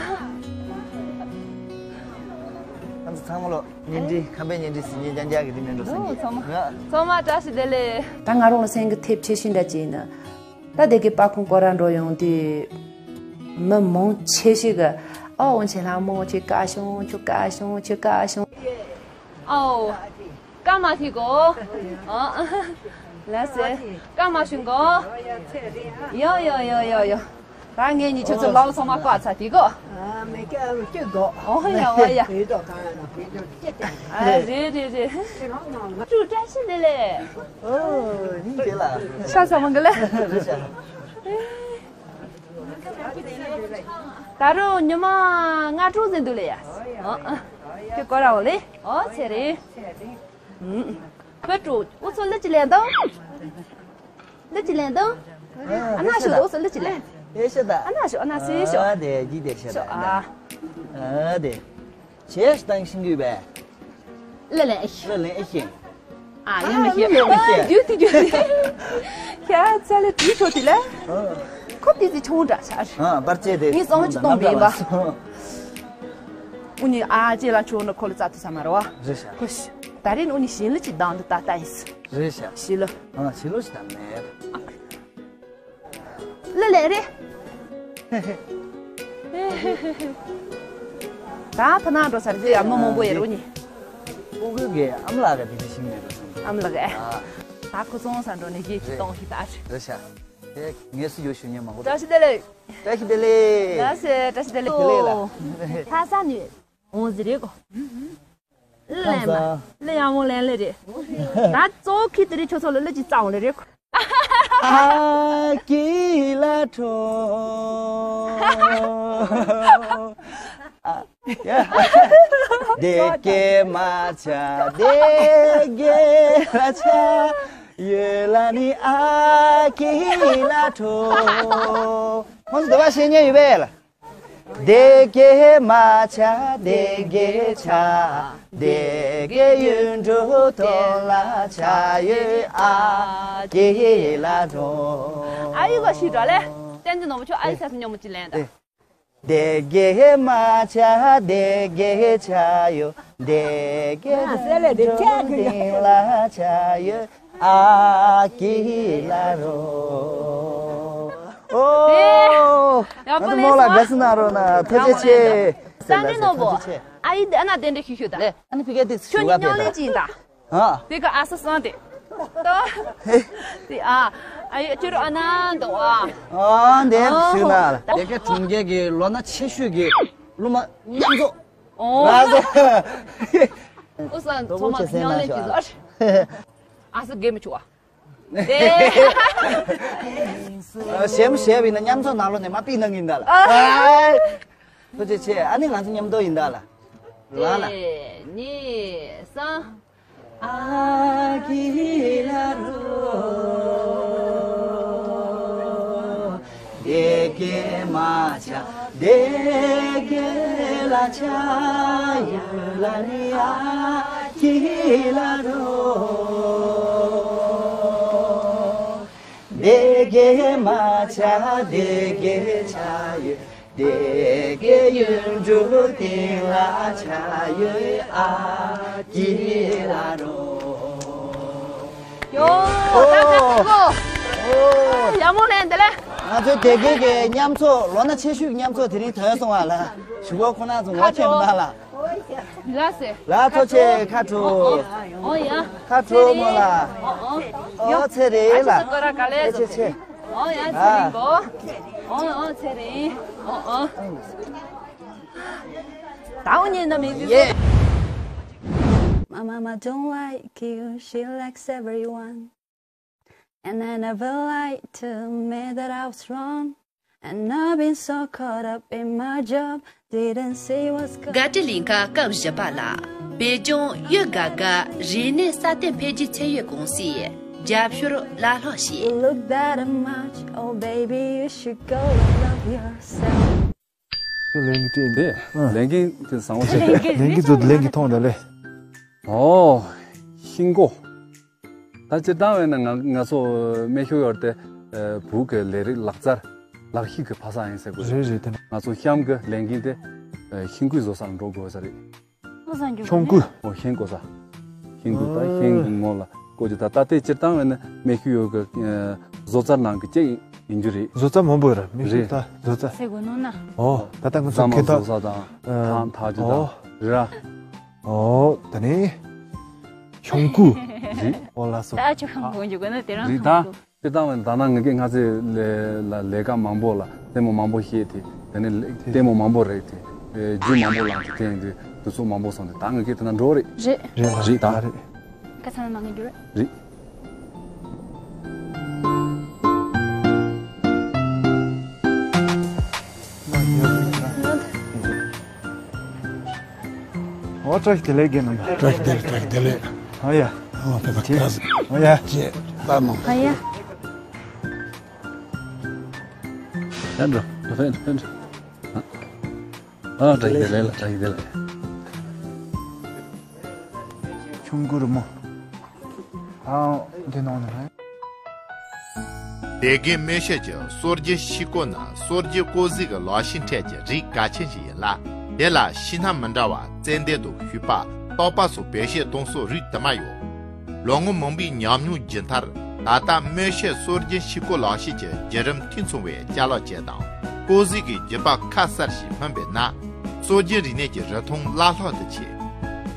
ང་ཚོ་ཚང་མ་ལོ། ཉིན་འདི་ཁམས་པའི་ཉིན་འདི་སི་ཉིན་རྐྱང་རྐྱང་གི་འདི་མིན་འགྲོ་སེང་གི། ཚང་མ་ཚང་མ་བཀྲ་ཤིས་བདེ་ལེགས། ད་ང་རང་ལ་སེང་གེ་ཐེབས་ཆེ་ཤོས་འདྲ་ཅིག་ཡིན་ན། ད་དེ་གི་པར་ཁུང་སྐོར་ར་འགྲོ་ཡོང་དུས། མི་མང་ཆེ་ཤོས་ཀྱི། ཨོ་འོན་ཆེ་ལྷ་མོ་ཁྱོད་དཀར་བྱུང་། ཁྱོད་དཀར་བྱུང་། ཁྱོད་དཀར་བྱུང་། ཨོ། སྐར་མ་ཐིག་གོ། ཨ། ལགས་སེ། སྐར་མ་ཞུ་གོ། ཡོ་ཡོ་ཡོ་ཡོ་ཡོ། ད་ངས་ཉིད་ཁྱོད་ཚོ་ལའོ་ཚང་མ་བཀག་ཚར་དེ་གོ། ཨ་མི་སྐད་ལ་སྐྱོ་གོ། ཨོ་ཡ་ཨོ་ཡ། བོད་དོ་གང་ཡང་བོད་དོ་སྐྱེ་ཏེ། ཨ་རེད་རེད་རེད། ཁྱོད་བཀྲ་ཤིས་བདེ་ལེགས། ཨོ་ཡིན་གྱི་ལ། ཤ་ཟ་མ་གི་ལེ། རེད་ཤག་ད་རུང་ཉི་མ་ལྔ་དྲུག་ཟིན་འདུག་ལེ་ཡ། ཨ་ཨ། ཁྱོད་སྐོར་ར་འོ་ལེ། ཨོ་ཚེ་རིང་། ཨུམ། བོད་ཕྲུག་འུ་ཚོ་ལི་ཅི་ལེན་དང་། ལི་ཅི་ལེན་དང་། ཨ་ན་ཤོ་འུ་ཚོ་ལི་ཅི་ལེན། ཨེ་ཤ་ད། ཨ་ན་ཤོ་ཨ་ན་སེ་ཤོ། ཨ་དེ་ཇི་དེ་ཤ་ད། ཤོ་ཨ། ཨ་དེ། ཆེ་ཤ་དང་ཤིང་གུས་བས། ལི་ལེན་ཨེ་ཤ། ལི་ལེན་ཨེ་ཤ། ཨ་ཡོད་མི་ཤེས། ཨ་ཡོད་མི་ཤེས། ཨ་རྒྱུ་དེ་རྒྱུ་དེ། ཁྱེད་ཚ་ལེ་དེའི་ཁྲོད་དེ་ལ། ཨ། ཁོ་དེ་ཚེ་ཆུང་དྲགས་ཤག་ཨ་པར་ཆས་དེ། ངས་བསམ་བློ་ཅིག་གཏོང་པས་པ། ཨུ་ནི་ཨ་ཅེ་ལ་ཆུང་ནི་ཁོ་ལ་རྩ་ཐུ་ས་མ་རེད་བ། རེད་ཤག་ཁོ་ཤི། ད་རེས་ནི་ཨུ་ནི་ཞིང་ལི་ཅིག་དང་དུ་ད་ལྟ་ཡིན། རེད་ཤག་ཞིང་ལི། ཨ་ཞིང་ལི་ཞིག་དང་མེད། ལི་ལེ་རེད། ད་ཕ་ནང་འགྲོ་ས་རེད་ཡ། མི་མང་པོ་ཡོད་རེད་ཨུ་ནི། ཕྲུ་གུ་གི་ཨ་མ་ལགས་ཀྱི་དེ་ཤིང་མེད་པ་སོང་། ཨ་མ་ལགས་ཨེ། ཨ། ད་ཁོ་ཚོང་ས་འགྲོ་ནས་གྱེས་ཀྱི་གཏོང་ཞིག་ད་རེད། རེད་ཤག་དེ་ངས་སུ་ཡོད་ཞུ་མཁན་མང་པོ་འདུག་བཀྲ་ཤིས་བདེ་ལེགས། བཀྲ་ཤིས་བདེ་ལེགས། ལགས་སེ་བཀྲ་ཤིས་བདེ་ལེགས། བདེ་ལེགས་ལགས། ལྷ་ས་ནས་འོང་ཟི་རེད་གོ། ལི་ལེན་པ་ལི་ཡང་མོ་ལེན་ལི་རེད། ད་གཙོ་བོ་ཁྱེད་དེ་རིང་ཁྱོད་ཚོ་ལ་ལི་ཅིག་བཙལ་འོང་ལི་རེད་གོ། ཨ་ཀི་ལ་ཁྲོ། ཨ། དེ་གེ་མ་ཆ་དེ་གེ་ལ་ཆ་ཡོད་ལ་ནི་ཨ་ཀི་ལ་ཁྲོ། ཁོང་ཚོ་འདི་བ་ཤེས་ཉན་ཡོད་པས་ལ། དེ་གེ་མ་ཆ་དེ་གེ་ཆ་དེ་གེ་ཡུན་དྲུག་ཐོག་ལ་ཆ་ཡོད་ཨ་ཀི་ལ་ཁྲོ། ཨ་ཡུ་ག་ཤི་འགྲོ་ལེ། བསྟན་འཛིན་ནོར་བུ་ཁྱོད་ཨ་ཡུ་ས་སུ་སྙོམས་མོ་ཅི་ལེན་ད། དེ་གེ་མ་ཆ་དེ་གེ་ཆ་ཡོད། དེ་གེ་ཨ་སེ་ལེ་དེ་ཆ་གི་ཡོད། ལ་ཆ་ཡོད་ཨ་ཀི་ལ་རོ། ཨོ། ཡག་པོ་ང་ཚོ་མོ་ལ་ལེགས་སོང་། དགའ་བསུ་གནང་རོགས་གནང་། ཐུགས་རྗེ་ཆེ། བསྟན་འཛིན་ནོར་བུ། ཐུགས་རྗེ་ཆེ། ཨ་ཡི་འདི་ཨ་ན་དེ་འདྲ་ཤུ་ཤུ་ད། ཨ་ནི་ཕི་གེ་དེ་ཁྱོད་ཉིད་སྙིང་ལས་ཅི་ཡིན་ད། ཨ། དེ་ག་ཨ་ས་སང་དེ། ཏོ། དེ་ཨ། ཨ་ཡོད་ཅི་རུ་ཨ་ན་འདུག་ཨ། ཨ་འདས་ཞུས་ན་ལ། དེ་ག་གྲོང་ཁྱེར་གྱི་ལོ་ན་ཆེ་ཤོས་ཀྱི་སློབ་མ་མཉམ་འཛོམས། ཨོ། ལ་ཟོ། ཨོ་ས་ཚོ་མ་ཉང་ལེ་ཅི་ཟོ། ཨ་ས་གེ་མི་ཆུ་ཨ། དེ། ཞེམ་ཞེ་བི་ན་མཉམ་འཛོམས་ནང་ལོ་ནས་མ་པི་ནང་ཡིན་ད་ལ། ཨ། ཐུགས་རྗེ་ཆེ། ཨ་ནི་ང་ཚོ་མཉམ་དུ་ཡིན་ད་ལ། ལ་ལ། དེ་ནི་ས། ཨ་ཀི་ལ་རོ། དེ་གེ་མ་ཆ་དེ་གེ་ལ་ཆ་ཡོད་ལ་ནི་ཨ་ཀི་ལ་རོ། དེ་གེ་མ་ཆ་དེ་གེ་ཆ་ཡོད། དེ་གེ་ཡུན་དྲུག་སྟེང་ལ་ཆ་ཡོད་ཨ་ཀི་ལ་རོ། ཡོ། ད་ད་ད་གོ། ཨོ། ཡ་མོ་ལེན་དེ་ལེ། ང་ཚོའི་དེ་གེ་གི་མཉམ་ཚོགས་ལོ་ན་ཆེ་ཤོས་ཀྱི་མཉམ་ཚོགས་དེ་རིང་ཐོན་སོང་བ་ལ། ཞུ་གོ་ཁོ་ན་ཚོ་ངོ་ཆེ་མ་ན་ལ། ལ་སེ། ལ་ཐོ་ཆེ་ཁ་ཁྲོ། ཨོ་ཡ། ཁ་ཁྲོ་མོ་ལ། ཨོ་ཨོ། ཨོ་ཚེ་རེ་ལ། ཨ་ཅེ་ཀ་ར་ག་ལེ་ཟེར་ཆེ། ཨོ་ཡ་ཚེ་རིང་གོ། ཨོ་ཨོ་ཚེ་རིང་། ཨོ་ཨོ། ད་འོ་ཉེ་ན་མི་ཡེ། My mama don't like you, she likes everyone. And I never lied to admit that I was wrong. And I've been so caught up in my job, didn't see what's going དགའ་སྤྲོའི་གླིང་ག་སྐབས་བཞི་པ་ལ། བོད་ལྗོངས་ཡུལ་དགའ་དགའ་རིག་གནས་སྲ་བརྟན་འཕེལ་རྒྱས་ཚད་ཡོད་ཀུང་སིས། རྒྱབ་སྐྱོར་ལ་ལྷག་བྱས། You look better much. Oh, baby, you should go and love yourself. ལས་འགན་སྤྲད་དེ། ཨ། ལས་འགན་དེ་བཟང་བོ་ཞིག་རེད། ལས་འགན་ཚོ་ལས་འགན་ཐོངས་དང་ལས། ཨོ། ཤིང་ཀོ། ད་སྤྱིར་བཏང་བས་ན་ང་ང་ཚོ་སྨད་ཤོད་ཡོད་དེ། ཨ། བོད་ཀྱི་ལས་རིགས་ལག་རྩལ་ལག་ཤེས་ཀྱི་ཕ་ས་ཡིན་ཟེར་དགོས་རེད། རེད་རེད་དེ། ང་ཚོ་གཤམ་གྱི་ལས་འགན་དེ། ཨ། ཤིང་ཀོ་བཟོ་ས་ལ་འགྲོ་དགོས་ས་རེད། ཆུང་ཀུ། ཨོ། ཤིང་ཀོ་ས། ཤིང་ཀོ་ད་ཤིང་གི་ངོ་ལ་ཀོ་ཅི་ད་ད་ལྟའི་སྤྱིར་བཏང་བས་ན་སྨད་ཤོད་ཡོད་གི། ཨ། བཟོ་རྩལ་ནང་གི་གཅིག་ཡིན་རྒྱུ་རེད། བཟོ་རྩལ་མང་པོ་ཡོད་ར་མི་ཤེས། རེད། ད་བཟོ་རྩལ། ཟེར་དགོས་ནོ་ན། ཨོ། ད་ལྟ་ང་ཚོ་རྫ་མ་ཁེ་ཐག་བཟོ་ས་དང་། ཨ། ཐང་ཐག་ཅི་དང་། ཨོ། རེད་ར། ཨོ། ད་ནི་ཤིང་ཀོ། རེད། ཨོ་ལགས་སོ། ད་ཆུ་ཁང་གོན་རྒྱུ་དགོས་ན་དེ་རང་རེད་ད། ཐང་གོ། དེ་ལྟ་བུ་ད་ནང་ངེད་ཀྱི་ང་ཚོའི་ལས་ལ་ལས་ཀ་མང་པོ་ལ་ལྟད་མོ་མང་པོ་བཤད་དེ། དེ་ནས་ལྟད་མོ་མང་པོ་རེད་དེ། རྒྱུ་མང་པོ་ལངས་དེ་དེ་དུས་ཚོད་མང་པོ་སོང་དེ་ད་ངེད་ཀྱི་དེ་ན་འགྲོ་རེད། རེད། རེད་རེད་ད་རེད། ཁ་ཚང་མ་ངེད་རྒྱུ་རེད། རེད། ཨོ་བཀྲ་ཤིས་བདེ་ལེགས་རྒན་རྣམ་པ། བཀྲ་ཤིས་བདེ་ལེགས། བཀྲ་ཤིས་བདེ་ལེགས། ཨོ་ཡ། ཨོ་ཕེབས་པ་བཀྲ་ཤིས། ཨོ་ཡ། ཅེས་ལྟ་མང་། ཨོ་ཡ། ཡ་འགྲོ། ཕེབས་ཕེབས་ཕེབས། ཨ་བཀྲ་ཤིས་བདེ་ལེགས་ལ། བཀྲ་ཤིས་བདེ་ལེགས། ཆུང་ཀུ་རི་མོ། ཨ་འདི་ནང་ནས། སྡེ་དགེ་སྨད་ཤོད་ཀྱི་སོ་བརྒྱུད་ཤིང་ཀོ་ནི་སོ་བརྒྱུད་ཀོ་ཟས་ཀྱི་ལག་ཤེས་ཁྲོད་ཀྱི་རིགས་གལ་ཆེན་ཞིག་ཡིན་ལ། དེ་ལ་ཤིང་སྣ་མི་འདྲ་བ་ཙན་དན་དང་བྱུག་པ། བཏགས་པ་སོགས་བེད་སྤྱོད་གཏོང་སྲོལ་རིགས་དུ་མ་ཡོད། ལོ་ངོ་མང་པོའི་ཉམས་མྱོང་བརྒྱུད་མཐར། ད་ལྟ་སྨད་ཤོད་སོ་བརྒྱུད་ཤིང་ཀོ་ལག་ཤེས་ཀྱི་བརྒྱུད་རིམ་འཐུས་ཚང་བའི་ཅ་ལག་ཅན་དང་། ཀོ་ཟས་ཀྱི་རྒྱུད་པ་ཁ་གསར་ཞིག་སྨིན་པས་ན། སྲོལ་རྒྱུན་རིག་གནས་ཀྱི་རིན་ཐང་བླ་ལྷག་ཏུ་ཆེ།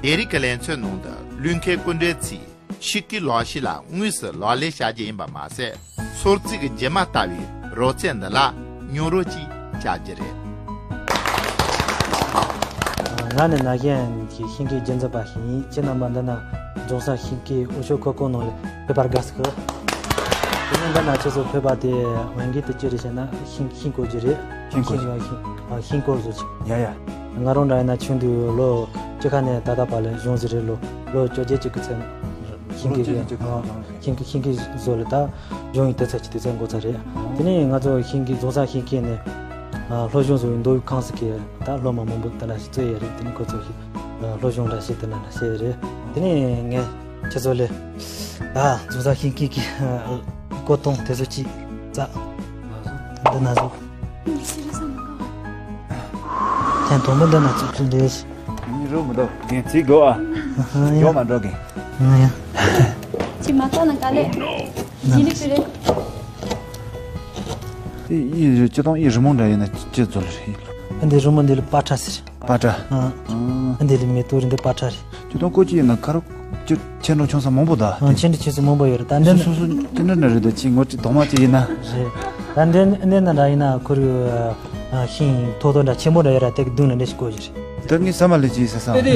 དེ་རིང་གི་ལེ་ཚན་ནང་དུ་གླུ་མཁན་སྐུ་མགྲོན་ཚོས་ཤིང་ཀོའི་ལག་ཤེས་ལ་དངོས་སུ་ལག་ལེན་བྱ་རྒྱུ་ཡིན་པ་མ་ཟད། སོར་རྩེ་གི་རྒྱུ་མ་ལྟ་བུའི་རོལ་རྩེད་འདི་ལ་མྱོང་རོལ་ཅིག་བྱ་རྒྱུ་རེད། ང་ནི་ན་གཞོན་གྱི་ཤིང་ཀོའི་རྒྱུན་འཛིན་པ་ཞིག་ཡིན། ཁྱེད་རྣམ་པ་འདི་ན་རྫོང་སར་ཤིང་ཀོའི་འོས་ཤོག་འཁོར་ཁང་ནང་ལ་ཕེབས་པར་དགའ་བསུ་ཞུ། དེ་ནས་འདི་ན་ཁྱེད་ཚོ་ཕེབས་པ་དེ་འོས་འགན་དེ་ཅི་རེད་ཟེར་ན་ཤིང་ཤིང་བརྐོ་རྒྱུ་རེད། ཤིང་བརྐོ་རྒྱུ། ཤིང་ཤིང་ཤིང་བརྐོ་བཟོ་རྒྱུ། ཡ་ཡ། ང་རང་འདྲ་ཡིན་ན་ཆུང་དུས་ལོ་བཅུ་ཁ་ནས་ད་ལྟ་བར་ལ་གཞུང་ཟེར་རེད། ལོ་ལོ་བཅོ་བརྒྱད་ཅིག་གི་ཚད་ཤིང་ལོ་བཅུ་བཞི་ཅིག་གི་ཚད་ཤིང་ཀོ་ཤིང་ཀོ་བཟོ་ལ་ད་གཞུང་ཡིན་དེ་ཚད་ཅིག་དེ་ཚད་འགོ་ཚར་རེད། དེ་ནས་ང་ཚོ་ཤིང་ཀོའི་རྫོང་སར་ཤིང་ཀོ་ནས་སློབ་སྦྱོང་བཟོ་བའི་མདོ་དབུས་ཁང་ཟེར་གི་ད་སློབ་མ་མང་པོ་དེ་ན་ཞིག་བཙལ་ཡོད་རེད། དེ་ནས་ཁོ་ཚོ་ཞིག་སློབ་སྦྱོང་འདྲ་ཞིག་དེ་ན་བྱས་ཡོད་རེད། དེ་ནས་ངས་ཁྱེད་ཚོ་ལ་ད་རྫོང་སར་ཤིང་ཀོ་གི་བརྐོ་སྟངས་དེ་ཚོ་ཅིག་རྩ་འདི་ན་བཟོ། ཐེངས་དང་པོ་འདི་ན་བཙུགས་ཚུལ་འདི། ཨ་ནི་རུ་མི་འདུག་རྒན་ཚིག་དགོས་ཨ། ཡོག་མ་འགྲོ་རྒན། ཡ། ཅི་མ་གཏོགས་ན་ག་ལེ། ཇི་ལི་ཀི་རེད། དེ་ཡི་སྤྱི་སྟངས་ཡི་རི་མོ་འདྲ་ཡིན་ན་ཅི་ཚོ་ལ་རེད། ཨ་འདི་རི་མོ་འདི་ལ་པ་ཏྲ་ཟེར། པ་ཏྲ། ཨ། ཨ་འདི་ལ་མེ་ཏོག་རེད། འདི་པ་ཏྲ་རེད། ཅི་དང་ཀོ་ཅི་ཡིན་ན་ཁ་རོག་ཅི་ཆེ་འགྲོ་ཆུང་ས་མང་པོ་ད། ཨ་ཆེ་འགྲོ་ཆུང་ས་མང་པོ་ཡོད་རེད། ད་འདི་སོ་སོ་ཅི་འདྲ་འདྲ་རེད། ད་ཅི་ངོ་ཅི་དོག་མ་ཅི་ཡིན་ན། རེད། ད་འདི་འདི་ན་འདྲ་ཡིན་ན་ཁོར་ཡུག་ཤིང་ཐོག་ཐོག་འདྲ་ཆེན་པོ་འདྲ་ཡོད་ར། དེ་གི་མདུན་ལ་འདྲ་ཞིག་བཀོད་ཀྱི་རེད། ད་ངས་ས་མ་ལས་ཅི་ཡིན་ས་ས། འདི་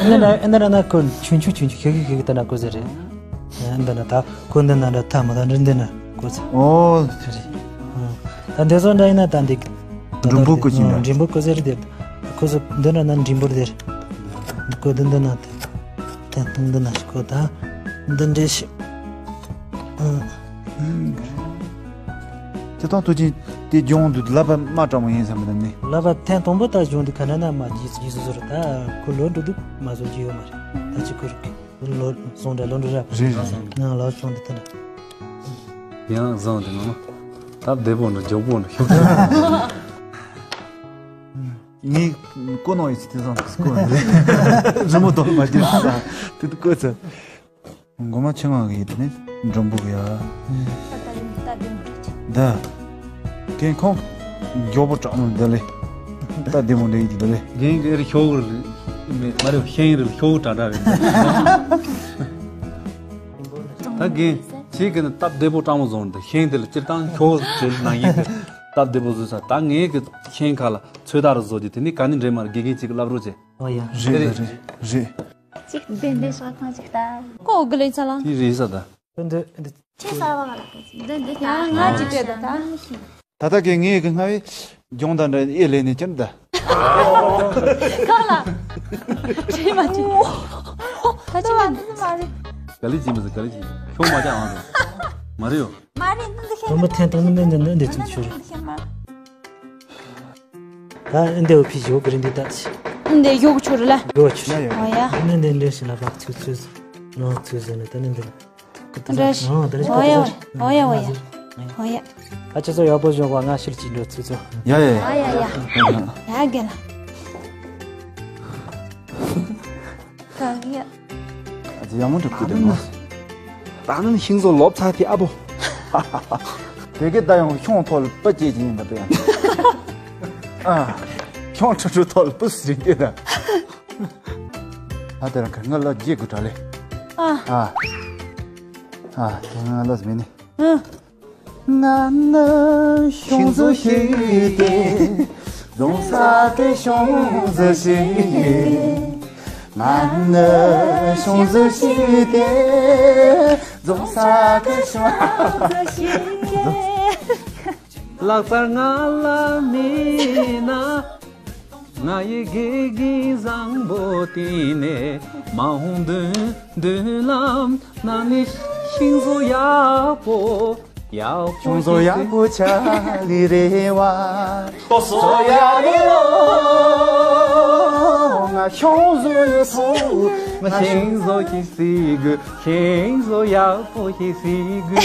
འདྲ་འདི་འདྲ་ན་ཁོར་ཆུང་ཆུང་ཆུང་ཆུང་ཤིག་ཤིག་ཤིག་ད་འདྲ་བཀོད་ཟེར་རེད། འདི་ན་ད་ཁོ་འདི་ན་འདྲ་ཐ་མ་ད་འདྲ་འདི་ན་བཀོད་ཟེར། ཨོ། རེད། ད་འདི་ཚོ་འདྲ་ཡིན་ན་ད་འདི། འགྲེང་བུ་བཀོད་ཀྱི་ཡིན་པ། འགྲེང་བུ་བཀོད་ཟེར་རེད། དེ་ཁོ་ཚོ་འདི་འདྲ་ན་འགྲེང་བུ་རེད། འདི་ཁོ་འདི་འདི་ན་དེ་དེ་འདི་འདི་ན་ཁོ་ད་འདི་འདྲ་ཞིག་ཨ། དེ་དང་དུ་ཅི་དེ་སྦྱོང་དུ་ལབ་པ་མ་དྲང་མོ་ཡིན་བསམ་པ་དང་ནི། ལབ་པ་ཐེངས་དང་པོ་ད་སྦྱོང་དུ་ག་འདྲ་ན་མ་རྗེས་རྗེས་སུ་ཟོར་ད་ཁོ་ལོ་འགྲོ་དུས་མ་བཟོ་རྒྱུ་ཡོད་མ་རེད། ད་ཅི་ཁོ་རིག་ལོ་བཟང་འདྲ་ལོ་འགྲོ་ར། རེད་རེད། ང་ལོ་སོང་དེ་ད་ན། ཡང་བཟང་དེ་ངོ་མ། སྟབས་བདེ་པོ་འདྲ་མགྱོགས་པོ་འདྲ་ཤོག་ངས་ཀོ་ནང་ཡོད་ཚེ་དེ་བཟང་དེ་ཀོ་ནང་རེད། རི་མོ་དོར་མ་རྒྱུ་ས་དེ་དུ་ཀོ་ཚ། མགོ་མ་ཆེ་ང་གི་དེ་ནས་འགྲོན་པོ་གི་ཡ། ད་ད་ད་ད་ད། ཀན་ཁོང་མགྱོགས་པོ་དྲག་མོ་འདི་ལས། ད་བདེ་མོ་འདི་ཡིན་འདི་ལས། རྒན་གི་རི་ཤོག་རི་མེ་མ་རེད། ཤེང་རི་ཤོག་དྲག་དྲག་རེད། ད་རྒན་ཁྱེད་ཀྱི་ནི་སྟབས་བདེ་པོ་དྲག་མོ་བཟོ་འདི་ཤེང་དེ་ལ་སྤྱིར་བཏང་ཤོག་དེ་ནང་བཞིན་གྱི་སྟབས་བདེ་པོ་བཟོས་ས། ད་ངའི་གི་ཤེང་ཁ་ལ་ཚོད་ལྟ་རུ་བཟོ་རྒྱུ་དེ་ནི་ག་ནི་འདྲེ་མར་དགེ་རྒན་ཅིག་གི་བསླབ་རོགས་བྱེད། ཨོ་ཡ། རེད་རེད་རེད་རེད། ཅིག་བདེ་བདེ་ཤག་ཐང་ཅིག་ད། ཀོ་གི་ལེ་ཚ་ལ། དེ་རེད་ས་ད། འདི་འདི། ཆེ་ས་བ་ལ་འདི་འདི་ད། ང་ཅིག་བྱས་ད་ད། ད་ལྟ་གི་ངའི་གི་སྔ་བའི་སྦྱོང་བརྡར་འདྲ་ཨེ་ལས་ནས་ཀྱང་ད། གང་ལ། བྲིས་མ་བྲིས། ད་ཅི་མ་འདི་མ་རེད། ག་ལེ་ཅི་མི་ཟེར། ག་ལེ་ཅི་ཁྱོད་མ་ཅག་ཨང་རེད། མ་རེད་ཡོ། མ་རེད། འདི་འདི་ཤེས་མ་ཐན་དང་འདི་འདི་འདི་འདི་ཚུན་ཆུར། ད་འདི་འོ་ཕི་ཞོ་གི་རིན་འདི་ད་ཆི། འདི་ཡོག་ཆུར་ལ། ཡོག་ཆུར། ཨོ་ཡ། འདི་འདི་འདི་ཤི་ལ་བག་ཚུ་ཚུ་ནོ་ཚུ་ཟེར་ནས་ད་འདི་འདི། འདྲ་ཞིག་ཨོ་ད་ལེ་ཨོ་ཡ་ཨོ་ཡ་ཨོ་ཡ་ཨོ་ཡ། ཨ་ཅེ་ཚོ་ཡག་པོ་བྱུང་བ། ང་ཕྱིར་གཅིག་འགྲོ་ཚུ་ཚོ། ཡ་ཡ་ཡ། ཨོ་ཡ་ཡ། ཡ་ག་ལ། ག་གི་ཡ། ཨ་ཅེ་ཡག་མོ་འགྲུབ་ཀྱི་འདུག་མོ། ད་ནི་ཤིང་བཟོ་ལོབ་ཚ་དེ་ཨ་བོ། དེ་གི་ད་ཡང་ཤོང་ཐོག་ལ་པ་སྐྱེས་ཀྱི་ཡིན་ད་པ་ཡང་། ཨ། ཤོང་ཁྲུ་ཁྲུ་ཐོག་ལ་པུ་སི་རིག་དེ་ད། ཨ་དེ་རང་ཁ་ང་ལ་རྗེས་དགོས་གྲ་ལེ། ཨ། ཨ། ཨ་དེ་ང་ལ་མེད་ནི། ཨ། ང་ནི་ཤོང་བཟོ་ཞིག་སྟེ། རྫོང་ས་དེ་ཤོང་བཟོ་ཞིག་ང་ནི་ཤོང་བཟོ་ཞིག་སྟེ། རྫོང་ས་དེ་ཤོང་བཟོ་ཞིག་ལག་རྩལ་ང་ལ་མེད་ན། ང་ཡི་དགེ་རྒན་བཟང་པོ་བསྟེན་ནས། མ་འོངས་མདུན་མདུན་ལམ་ན་ནི་ཤིང་བཟོ་ཡག་པོ། ཡག་པོ་ཤིང་བཟོ་ཡག་པོ་ཆ་ལི་རེ་བ། ཏོ་སོ་ཡ་རེ་ལོ། ང་ཤིང་བཟོ་ཡོད་སོ། ང་ཤིང་བཟོ་ཞིག་སི་གུ། ཤིང་བཟོ་ཡག་པོ་ཞིག་སི་གུ།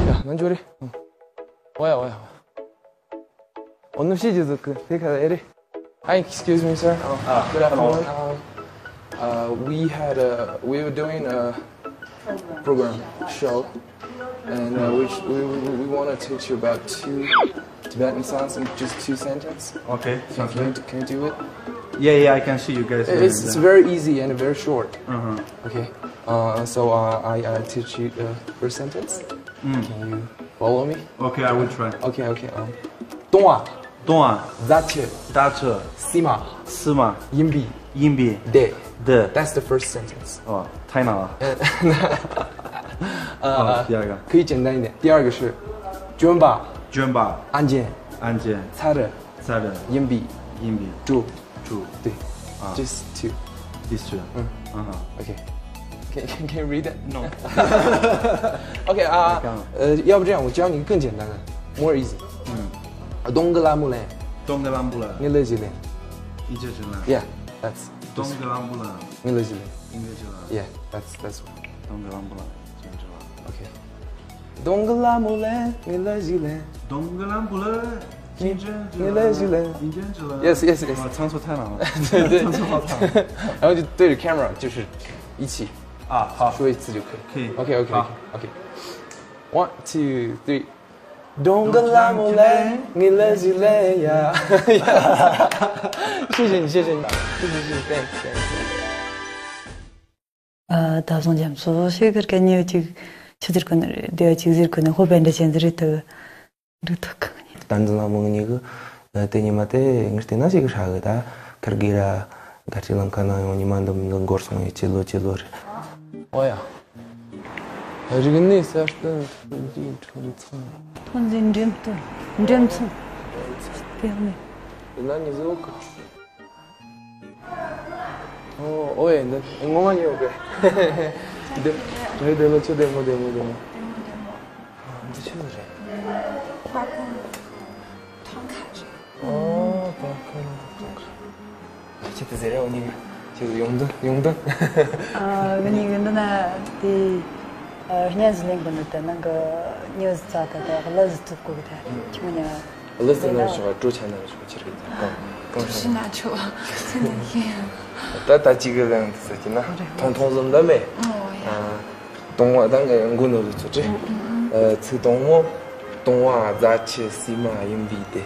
ཡ་ང་འཇོ་རེ། ཨོ་ཡ་ཨོ་ཡ། ཨོ་ནུ་ཤི་ཇི་ཟུ་ཁུ་དེ་ཁ་ཨེ་རེ། Hi, excuse me, sir. Uh, good afternoon. Um, uh, we had a, we were doing a program show, and uh, we, we, we, we want to teach you about two Tibetan songs in just two sentences. Okay, sounds good. Can you, can you do it? Yeah, yeah, I can see you guys doing that. It's, it's very easy and very short. Uh-huh. Okay. Uh, so uh, I, I teach you the first sentence. Mm. Can you follow me? Okay, I will try. Okay, okay. Um, 东啊། 东啊། རྫ་ཆུ། 大车། སྲིད་མ། 司马། ཡིན་པའི། 硬币། དེ། 对。 That's the first sentence. ཨོ། ཐའི་ན་ཨ། ཨ། ཨ། ཡ་ཡ། 可以简单一点。第二个是 ལྗོན་པ། 绢巴། 案件། 案件། ཚ་རུ། 杀人། ཡིན་པའི། 硬币། 住། 住。 对。 ཨ། Just two. These two. 嗯。 ཨ་ཧ། 嗯。 Okay. Can, can, can you read it? No. Okay, uh, uh, 要不这样，我教你更简单的，more easy. 嗯。 གདོང་གི་ལ་མོ་ལེན། 东格拉姆了。 ངའི་ལས་ཀྱི་ལེན། 一直是吗？ Yeah, that's. 东格拉姆了。 ངའི་ལས་ཀྱི་ལེན། 应该是吧？ Yeah, that's, that's one. 东格拉姆了。 Okay. 东格拉姆嘞，你来几嘞？ 东格拉姆了。 金针之了。 你来几嘞？ 金针之了。 Yes, yes, yes. 啊，唱错太难了。 对，对。 唱错好惨。 然后就对着 camera，就是一起 啊，好。 说一次就可以。 可以。 OK，OK，OK。 好。 OK。 One, two, three. 东格拉姆嘞，你来几嘞呀？ 谢谢你，谢谢你，谢谢，谢谢，thanks, thanks. ཨ། ད་བཟང་འཇམ་སོ་ཞིག་གི་སྐད་ཉེ་ཅིག་ཆུ་ཟེར་གོ་ནི་རེད། དེ་ཅིག་ཟེར་གོ་ནི་ཧོ་བན་འདྲ་ཅན་ཟེར་རེད་དུ། འདི་ཐུག་གི་ཉེ། ད་འཛིན་ལ་མོ་ཉེ་གི། དེ་ཉི་མ་དེ་ངས་བལྟས་ན་ཞིག་གི་ཧྲ་གི། ད་ཁར་གི་ར་གར་ཅིག་ལང་ཀ་ན་ཡོང་ཉི་མ་འདི་འདི་འགོར་སོང་ཡོད། ཅི་ལོ་ཅི་ལོ་རེད། ཨོ་ཡ། རིག་གནས་གསར་གཏོད་ཐོན་རྫས་ཁྲིམས་ཚང་། ཐོན་རྫས་འགྲེམས་སྟོན། འགྲེམས་ཚོགས། ལྟེ་གནས། འདི་ན་ཉི་ཟོ་གི། ཨོ། ཨོ་ཡ། འདི་ངོ་མ་ཉོ་གི། འདི་རེད། འདི་ལོ་ཆུ་བདེ་མོ་བདེ་མོ་བདེ་མོ། འདི་ཆུ་རེད། ཐང་ཁ་རེད། ཨོ། ཐང་ཁ་ཐང་ཁ། ཁྱེད་དེ་ཟེར་རེ་འོ་ནི། ཁྱེད་ཡོང་དོན་ཡོང་དོན། ཨ། ང་ནི་ཡོང་དོན་ན་དེ། ཨ། སྙན་ཞུ་ལེན་དགོས་ནི་དེ་ནང་གི་ཉོ་ཟི་ཙ་ད་དེ་གླུ་ཟི་ཐུབ་དགོས་གི་དེ་ཁྱི་མོ་ཉ། གླུ་ཟི་ན་ཤོག་སྤྲོ་ཆ་ན་ཤོག་ཁྱེད་ཀྱི་དེ་གང་གང་ཤོག་ཤི་ན་ཆོག་ཚེ་ནི་ཤེས། ད་ད་ཅི་གི་ལན་དེ་ཟེར་གྱི་ན་ཐོང་ཐོང་ཟོམ་ད་མེ། ཨོ་ཡ། ཨ། གདོང་བ་དང་མགོ་ནོར་བུ་ཚོ་བྲིས། ཨ། ཚིག་དང་མོ། གདོང་བ་རྫ་ཆུ་སྲིད་མ་ཡིན་པའི་དེ།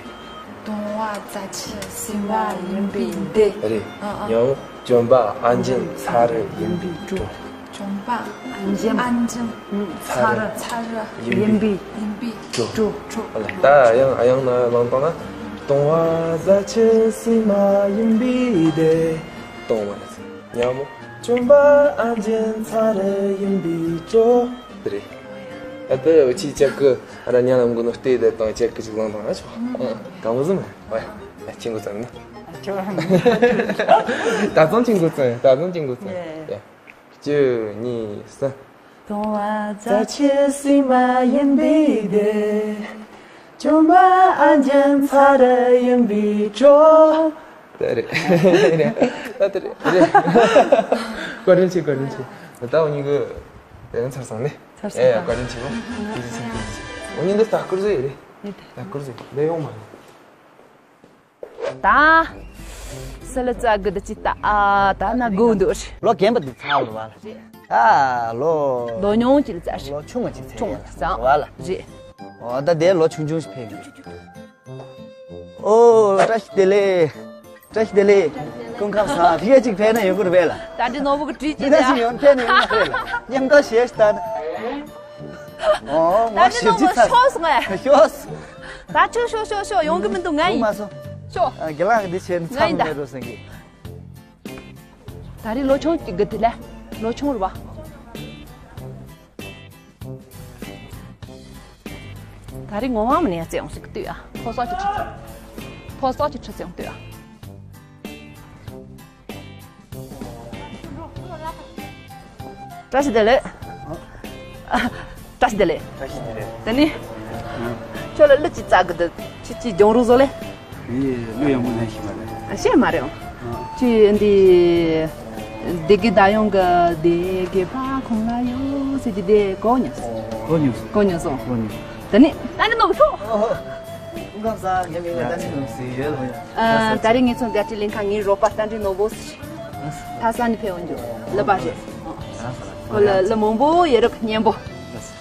གདོང་བ་རྫ་ཆུ་སྲིད་མ་ཡིན་པའི་དེ། རེད། ཨ་ཨ། ཉམ་ལྗོན་པ་ཨ་འཇིམ་ཚ་རུ་ཡིན་པའི་གྲོ། ལྗོན་པ་ཨ་འཇིམ་ཨ་འཇིམ་ཚ་རུ་ཚ་རུ་ཡིན་པའི་ཡིན་པའི་གྲོ། གྲོ། ད་ཡང་ཡང་ན་ལང་དང་ན། གདོང་བ་རྫ་ཆུ་སྲིད་མ་ཡིན་པའི་དེ། གདོང་བ་ཉམ་ལྗོན་པ་ཨ་འཇིམ་ཚ་རུ་ཡིན་པའི་གྲོ། དེ་རེད། ད་ལྟ་ཆི་ཅག་གི་ཨ་ར་ཉ་ལ་མགོ་ནོ་སྟེ་དེ་དང་ཅག་གི་ཅིག་ལང་དང་ཨ་ཆོ། ཨ་གང་བཟུམ་ཨ་ཡ་ཆི་འགོ་ཙམ་ན། ད་ཙང་ཆི་འགོ་ཙམ་ད་ཙང་ཆི་འགོ་ཙམ་ཡ། གཅིག་གཉིས་སམ། གདོང་བ་རྩ་ཆེ་སྲིད་མ་ཡིན་པའི་དེ། ཅོ་མ་ཨ་ཅན་ཚ་ར་ཡིན་པའི་ཅོ། ད་རེད། ད་ད་རེད། བཀའ་དྲིན་ཆེ་བཀའ་དྲིན་ཆེ། ད་འོ་ཉིན་གི་དེ་ཚར་སོང་ནི། ཚར་སོང་། ཨེ་བཀའ་དྲིན་ཆེ་བ། འོ་ཉིན་འདི་ལྟ་སྐུར་བཟོ་ཡི་རེད། ལྟ་སྐུར་བཟོ་ཡི་འདི་ཡོང་མ་རེད། ད། སི་ལི་ཙ་གི་འདི་ཅི་ལྟ་ཨ་ད་ན་དགོས་འདུག་རེད། ལོ་རྒན་པ་འདི་ཚར་ལ་བ་ལ། རེད། ཨ་ལོ། ལོ་ཉུང་ཅི་ལ་ཙ་རེད། ལོ་ཆུང་ང་ཅི་ཚེ་ཆུང་ཡ་ཙང་བ་ལ། རེད། འོ་ད་དེ་ལོ་ཆུང་ཆུང་ཞིག་ཕེབས་ཡོད། ཨོ་བཀྲ་ཤིས་བདེ་ལེགས། བཀྲ་ཤིས་བདེ་ལེགས། སྐུ་ཁམས་བཟང་། ཕི་ཡ་གཅིག་ཕེབས་ན་ཡོང་གི་རེད་པས་ལ། ད་འདི་ནོར་བུ་གི་བྲིས་ཅི་འདི་འདྲ་ཞིག་ཡོང་ཕེབས་ན་ཡོང་ན་རེད་ལ། མཉམ་དུ་ཞེས་ཤིག་ལྟ་ན། ཨོ་ད་ངོ་འདི་ཞིབ་ནོར་ཅི་བུ་ཚར། ཤོག་སོང་ངས། ཤོག་སོང་། ད་ཁྱོད་ཤོག་ཤོག་ཤོག་ཡོང་གི་མི་འདུག་ང་ཡིན། མ་སོང་། ཤོག་ཨ་དགེ་ལགས་འདི་བྱས་ནས་ང་ཡིན་ད། མཚམས་མེད་རོ་སེང་གེ། ད་རེས་ལོ་ཆུང་གི་དེ་ལས་ལོ་ཆུང་རུ་བ། ད་རེས་ངོ་མ་མི་ནས་ཡ་བཙལ་ཡོང་ཟིག་ལྟོས་ཨ། ཕོ་སོགས་ཀྱི་ཁྲི་ཕོ་སོགས་ཀྱི་ཁྲི་བཙལ་ཡོང་ལྟོས་ཨ། བཀྲ་ཤིས་བདེ་ལེགས། བཀྲ་ཤིས་བདེ་ལེགས། བཀྲ་ཤིས་བདེ་ལེགས། དེ་ནི། ཁྱོད་ལ་གླུ་ཅིག་བཙལ་གི་འདུག་ཁྱོད་ཅིག་སྦྱོང་རོགས་བཟོ་ལེ། ངས་གླུ་ཡག་མོ་ལེན་ཤེས་མ་རེད། ཤེས་མ་རེད། ཨ། ཅི་འདི། སྡེ་དགེ་ད་ཡོང་གི་སྡེ་དགེ་པ་ཁོང་ལ་ཡོད་ཟེར་གྱི་དེ་གོ་མྱོང་། གོ་མྱོང་། གོ་མྱོང་སོང་། གོ་མྱོང་། དེ་ནི་ད་ནི་ནོར་བུ་ཤོག་ཨོ། སྐུ་ཁམས་བཟང་། ངའི་མིང་ལ་ད་ནི་ནོར་བུ་ཟེར་ཡོད་ལ། ཨ། ད་རེས་ངེད་ཚོ་རྒྱ་ཁྲི་ལིང་ཁ་ངའི་རོགས་པ་ད་ནི་ནོར་བུ་ཟེར། ལྷ་ས་ནས་ཕེབས་ཡོང་རྒྱུ་ལི་པ་རེད། ཁོ་ལ་གླུ་མང་པོ་ཡོད་རེད་སྙན་པོ།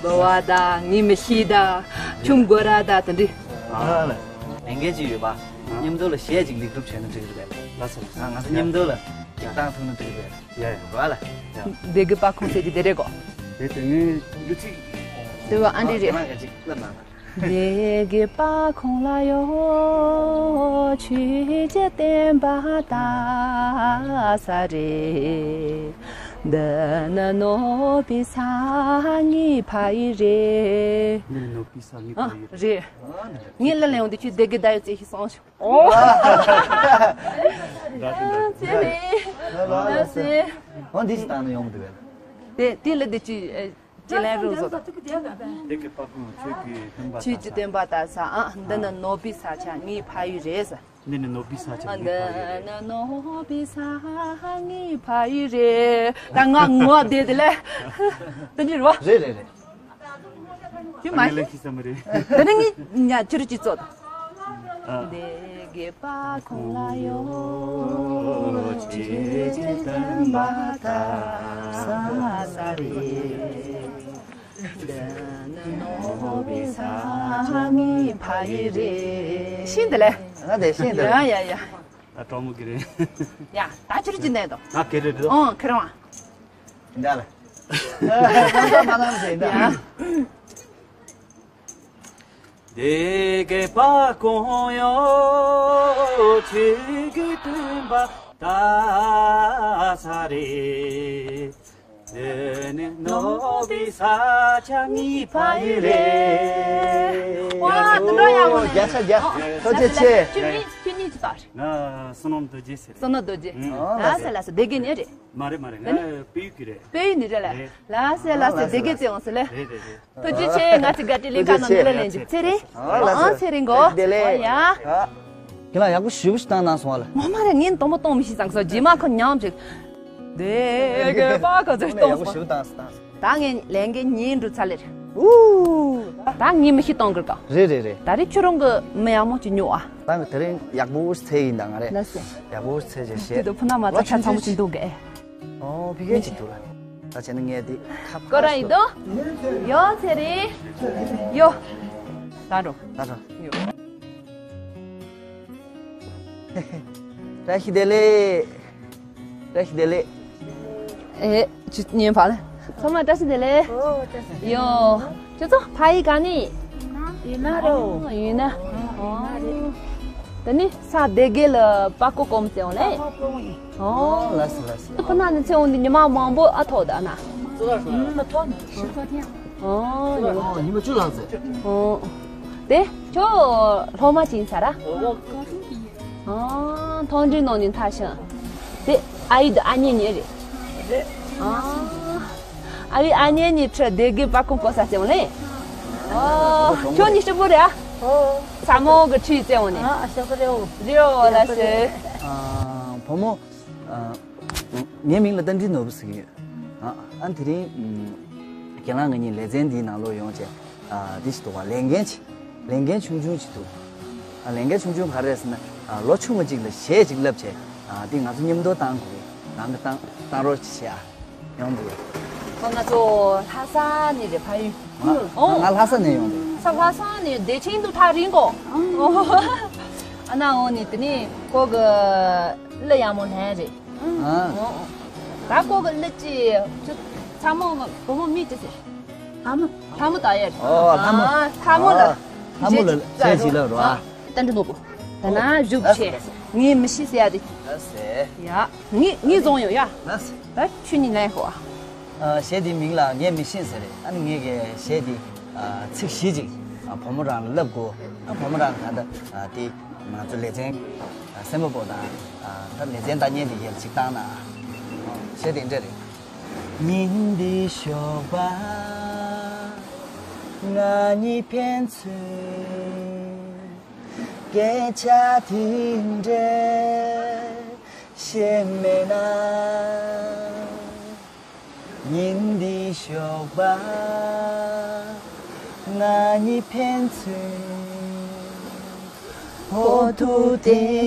འབུལ་བ་དང་ངའི་མི་ཤེས་དང་ཆུང་མགོ་ར་དང་དེ་འདྲའི། ཨ་ལ། ལས་འགན་ཅིག་ཡོད་པ། མཉམ་དུ་ལ་གཞས་ཅིག་ལེགས་གྲུབ་བྱས་ན་འགྲིག་གི་རེད་པས། ལགས་སོ། ང་ཚོ་མཉམ་དུ་ལ་རྒྱག་སྟངས་ཐུག་ན་འགྲིག་གི་རེད། ཡ་ཡ། རེད་པ་ལ། ཡ། སྡེ་དགེ་པ་ཁོང་ཟེར་གྱི་དེ་རེད་གོ། དེ་དེ་ངའི་གླུ་ཚིག་དེ་བ་ཨ་འདྲི་རེད། ཨ་ཅིག་ལབ་ན། སྡེ་དགེ་པ་ཁོང་ལ་ཡོད་ཆོས་ཀྱི་བསྟན་པ་དར་ས་རེད། འདི་ནི་ནོར་བུའི་ས་ངའི་ཕ་ཡུལ་རེད། འདི་ནི་ནོར་བུའི་ས་ངའི་ཨ་ཕ་ཡུལ་རེད། རེད། ངས་གླུ་ལེན་ཡོང་དུས་ཁྱོད་སྡེ་དགེ་ད་ཡོད་ཙེ་ཞིག་སོང་ཞིག་ཨོ། ཨ་ཙེ་རེད། ཨ་ཙེ། འོ་འདི་ཞིག་བཏང་ན་ཡོང་གི་འདུག་གས། དེ་དེ་ལ་དེ་ཅི་ཅི་ལན་རུ་བཟོ། སྡེ་དགེ་པ་ཁོང་ཆོས་ཀྱི་སྟོན་པ་ཆོས་ཀྱི་སྟོན་པ་དར་ས་ཨ། འདི་ནི་ནོར་བུའི་ས་ཆ་ངའི་ཕ་ཡུལ་རེད་ས། འདི་ནི་ནོར་བུའི་ས་ཆ་ངའི་ཕ་ཡུལ་རེད། འདི་ནི་ནོར་བུའི་ས་ངའི་ཕ་ཡུལ་རེད། ད་ང་ངོ་བདེ་དེ་ལས། དེ་འདྲི་རུ་བ། རེད་རེད་རེད། དེ་མ་ངས་ལེན་ཤེས་ས་མ་རེད། དེ་ནི་ངས་ཉ་ཆུ་རུ་ཅི་ཙོད། སྡེ་དགེ་པ་ཁོང་ལ་ཡོད་ཆོས་ཀྱི་སྟོན་པ་དར་ས་རེད། འདི་ནི་ནོར་བུའི་ས་ངའི་ཕ་ཡུལ་རེད། ཤིན་ཏུ་ལས། ང་དེ་ཤིན་ཏུ་ལས། ཡ་ཡ་ཡ། ད་གྲོགས་མོ་གི་རེད། ཡ་ད་ཆུ་རུ་ཅི་ནས་དོ། ང་གི་རེད་དོ། ཨོ་ཁེ་རང་བ། འདྲ་ལ། ང་ཚོ་མ་ནང་ཞིག་འདྲ། ཡ། སྡེ་དགེ་པ་ཁོང་ཡོད་ཆོས་ཀྱི་སྟོན་པ་དར་ས་རེད། འདི་ནི་ནོར་བུའི་ས་ཆ་ངའི་ཕ་ཡུལ་རེད། ཝ་དུ་འགྲོ་ཡག་པོ་རེད། བརྒྱ་ཆ་བརྒྱ། ཐུགས་རྗེ་ཆེ། ཁྱོད་གཉིས་ཁྱོད་གཉིས་ཀྱི་རྟགས་རེད། ང་བསོད་ནམས་རྡོ་རྗེ་ཟེར། བསོད་ནམས་རྡོ་རྗེ། ཨང་། ལགས་སེ་ལགས་སེ། སྡེ་དགེ་ནས་རེད། མ་རེད་མ་རེད། ང་དཔལ་ཡུལ་གྱི་རེད། དཔལ་ཡུལ་ནས་རེད་ལ། རེད། ལགས་སེ་ལགས་སེ། ལགས་སེ་སྡེ་དགེ་བཙལ་འོང་ཟེར་ལེ། རེད་རེད་རེད། ཐུགས་རྗེ་ཆེ། ང་ཚོ་རྒྱ་ཁྲི་ལིང་ཁ་ནང་ནས་ལ་ལེན་རྒྱུ་ཚེ་རིང་། ཨ་ལགས་སོ། ཨང་ཚེ་རིང་གོ། བདེ་ལེགས། ཨོ་ཡ། ཁྱེད་རང་ཡག་པོ་ཞེ་པོ་ཞིག་བཏང་གནང་སོང་བ་ལ། ངོ་མ་རེད། ངས་དང་པོ་གཏོང་མི་ཤེས་ཙང་སོ་རྗེས་མ་ཁོ་ཉམས་ཅིག་སྡེ་དགེ་པ་ཁོ་ཚོས་གཏོང་སོང་། ཡག་པོ་ཞེ་པོ་བཏང་སོང་བཏང་སོང་། ད་ངས་ལས་འགན་གཉིས་འགྲུབ་ཚར་ལེ་རེད། ཨུ། ད་ངས་མི་ཤེས་གཏོང་དགོས་ག་རེད་རེད་རེད། ད་རེས་ཁྱོད་རང་གི་མི་ཡག་མོ་ཅིག་ཉོ་ཨ། ད་ངས་དེ་རིང་ཡག་པོ་ཞིག་འཚོལ་ཡིན་ད་ང་རེད། ལགས་སོ། ཡག་པོ་ཞིག་འཚོལ་བྱས་བཤད། དེ་དུ་ཕུ་ན་མ་ཚ་ཆ་ཚང་མོ་ཅིག་འདུག་གས། ཨོ་ཕི་གེ་ཅིག་འདུག་ལ། ད་བྱས་ན་ངས་འདི་ཁ་ཁོ་རང་ཡིན་དོ། ཡོ་ཚེ་རིང་། ཡོ། ད་འགྲོ། ད་འགྲོ། ཡོ། བཀྲ་ཤིས་བདེ་ལེགས། བཀྲ་ཤིས་བདེ་ལེགས། ཨེ། ཅི་ཉན་ཕ་ལ། ཚང་མ་བཀྲ་ཤིས་བདེ་ལེགས། ཨོ་བཀྲ་ཤིས་བདེ་ལེགས། ཡོ། ཁྱོད་ཚོ་ཕ་ཡུལ་ག་ནས། ཡུན་ནན་རོ། ཡུན་ནན། ཨོ། ད་ནི་ས་སྡེ་དགེ་ལ་པ་ཀོ་ཀོམ་ཙེ་འོང་ལེ། ཨོ། ལགས་སོ་ལགས་སོ། ཁོ་ན་ནི་ཚེ་འོང་འདི་ཉི་མ་མང་པོ་ཨ་ཐོག་ད་ན། མ་ཐོག་ནི་ཞུ་ཐོག་ཐེངས། ཨོ། ཉི་མ་བཅུ་ལངས་ཟེར། ཨོ། དེ་ཁྱོད་སློབ་མ་ཅིག་ཡིན་ས་ར། ཨོ། མཐོང་གྲོལ་ནང་ནས་མཐར་ཕྱིན། དེ་ཨ་ཡེ་དང་ཨ་མྱེས་གཉིས་རེད། ཨོ། ཨ་ཡེ་ཨ་མྱེས་གཉིས་ཁྲིད་དེ་དགེ་པ་ཀུན་གོ་ས་ཅན་ལེ། ཨོ། ཁྱོད་གཉིས་གཅིག་པོ་རེད་ཨ། ཨོ། ཚ་མོ་གི་ཁྲིད་བཙལ་འོང་ནས། ཨ་ཨ་ཤོ་གི་རེད་འོ། རེད་འོ་ལ་ཤེ། ཨ་བུ་མོ། ཨ། ངའི་མིང་ལ་རྟ་མགྲིན་ནོར་བུ་ཟེར་གྱི་ཡོད། ཨ། ཨ་དེ་རིང་ཨམ། རྒན་ལགས་ང་གཉིས་ལེ་ཚན་འདིའི་ནང་ལོགས་ཡོང་བྱས། ཨ། འདི་ཞིག་འདུག་བ། ལས་འགན་ཅིག་ལས་འགན་ཆུང་ཆུང་ཅིག་འདུག་ཨ། ལས་འགན་ཆུང་ཆུང་ག་རེ་རེད་ཟེར་ན། ཨ། ལོ་ཆུང་བ་ཅིག་ལ་གཞས་ཅིག་བསླབ་བྱས། ཨ། འདི་ང་ཚོ་མཉམ་དུ་བཏང་དགོས་རེད། རང་གིས་བཏང་བཏང་རོགས་ཅིག་བྱས་ཨ། ཡོང་འདུག་ཁོ་ང་ཚོ་ལྷ་ས་ནས་རེད་ཕ་ཡུལ། ང་ང་ལྷ་ས་ནས་ཡོང་འདུག་ས་ལྷ་ས་ནས་བདེ་ཆེན་དུ་ཐག་རིང་གོ། ཨ་ན་འོ་ནི་དེ་ནི་ཁོ་གི་གླུ་ཡག་མོ་ལྷན་རེད། ཨ། ད་ཁོ་གི་གླུ་ཅི་ཚ་མོ་བུ་མོ་མི་ཅི་ཟེར། ལྷ་མོ། ལྷ་མོ་ད་ཡར། ཨོ་ལྷ་མོ། ཨ། ལྷ་མོ་ལ། ཨ། ལྷ་མོ་ལ་གཞས་ཅིག་ལབ་རོགས་ཨ། ཏན་ཏན་ནོར་བུ། ད་ན་བཞུགས་ཆེ། ངས་མི་ཤེས་ཟེར་ཡ་དེ། ལ་སེ། ཡ། ངས་ངས་བཟུང་ཡོད་ཡ། ལ་སེ། ད་ཁྱོད་གཉིས་ལན་ཤོག་ཨ། ཨ། གཞས་འདིའི་མིང་ལ་ངས་མི་ཤེས་ཟེར་རེད། ཨ་ནི་ངས་གི་གཞས་འདི། ཨ། ཚིག་བཞི་ཅིག་ཨ། བུ་མོ་རང་ལ་བསླབ་དགོས། ཨ། བུ་མོ་རང་ད་ལྟ། ཨ། དེ་ང་ཚོ་ལེ་ཚན། ཨ། སེམས་པ་པོ་དང་། ཨ། ད་ལེ་ཚན་ལྟ་མཁན་དེ་ཡར་ཅིག་བཏང་ན། ཨ། གཞས་དེ་འདྲ་རེད། ཉིན་འདི་ཞོགས་པ་ང་གཉིས་ཕན་ཚུན་སྐད་ཆ་དེ་འདྲ་བཤད་མེད་ན། ཉིན་འདི་ཞོགས་པ་ང་གཉིས་ཕན་ཚུན་འོ་ཐུག་དེ་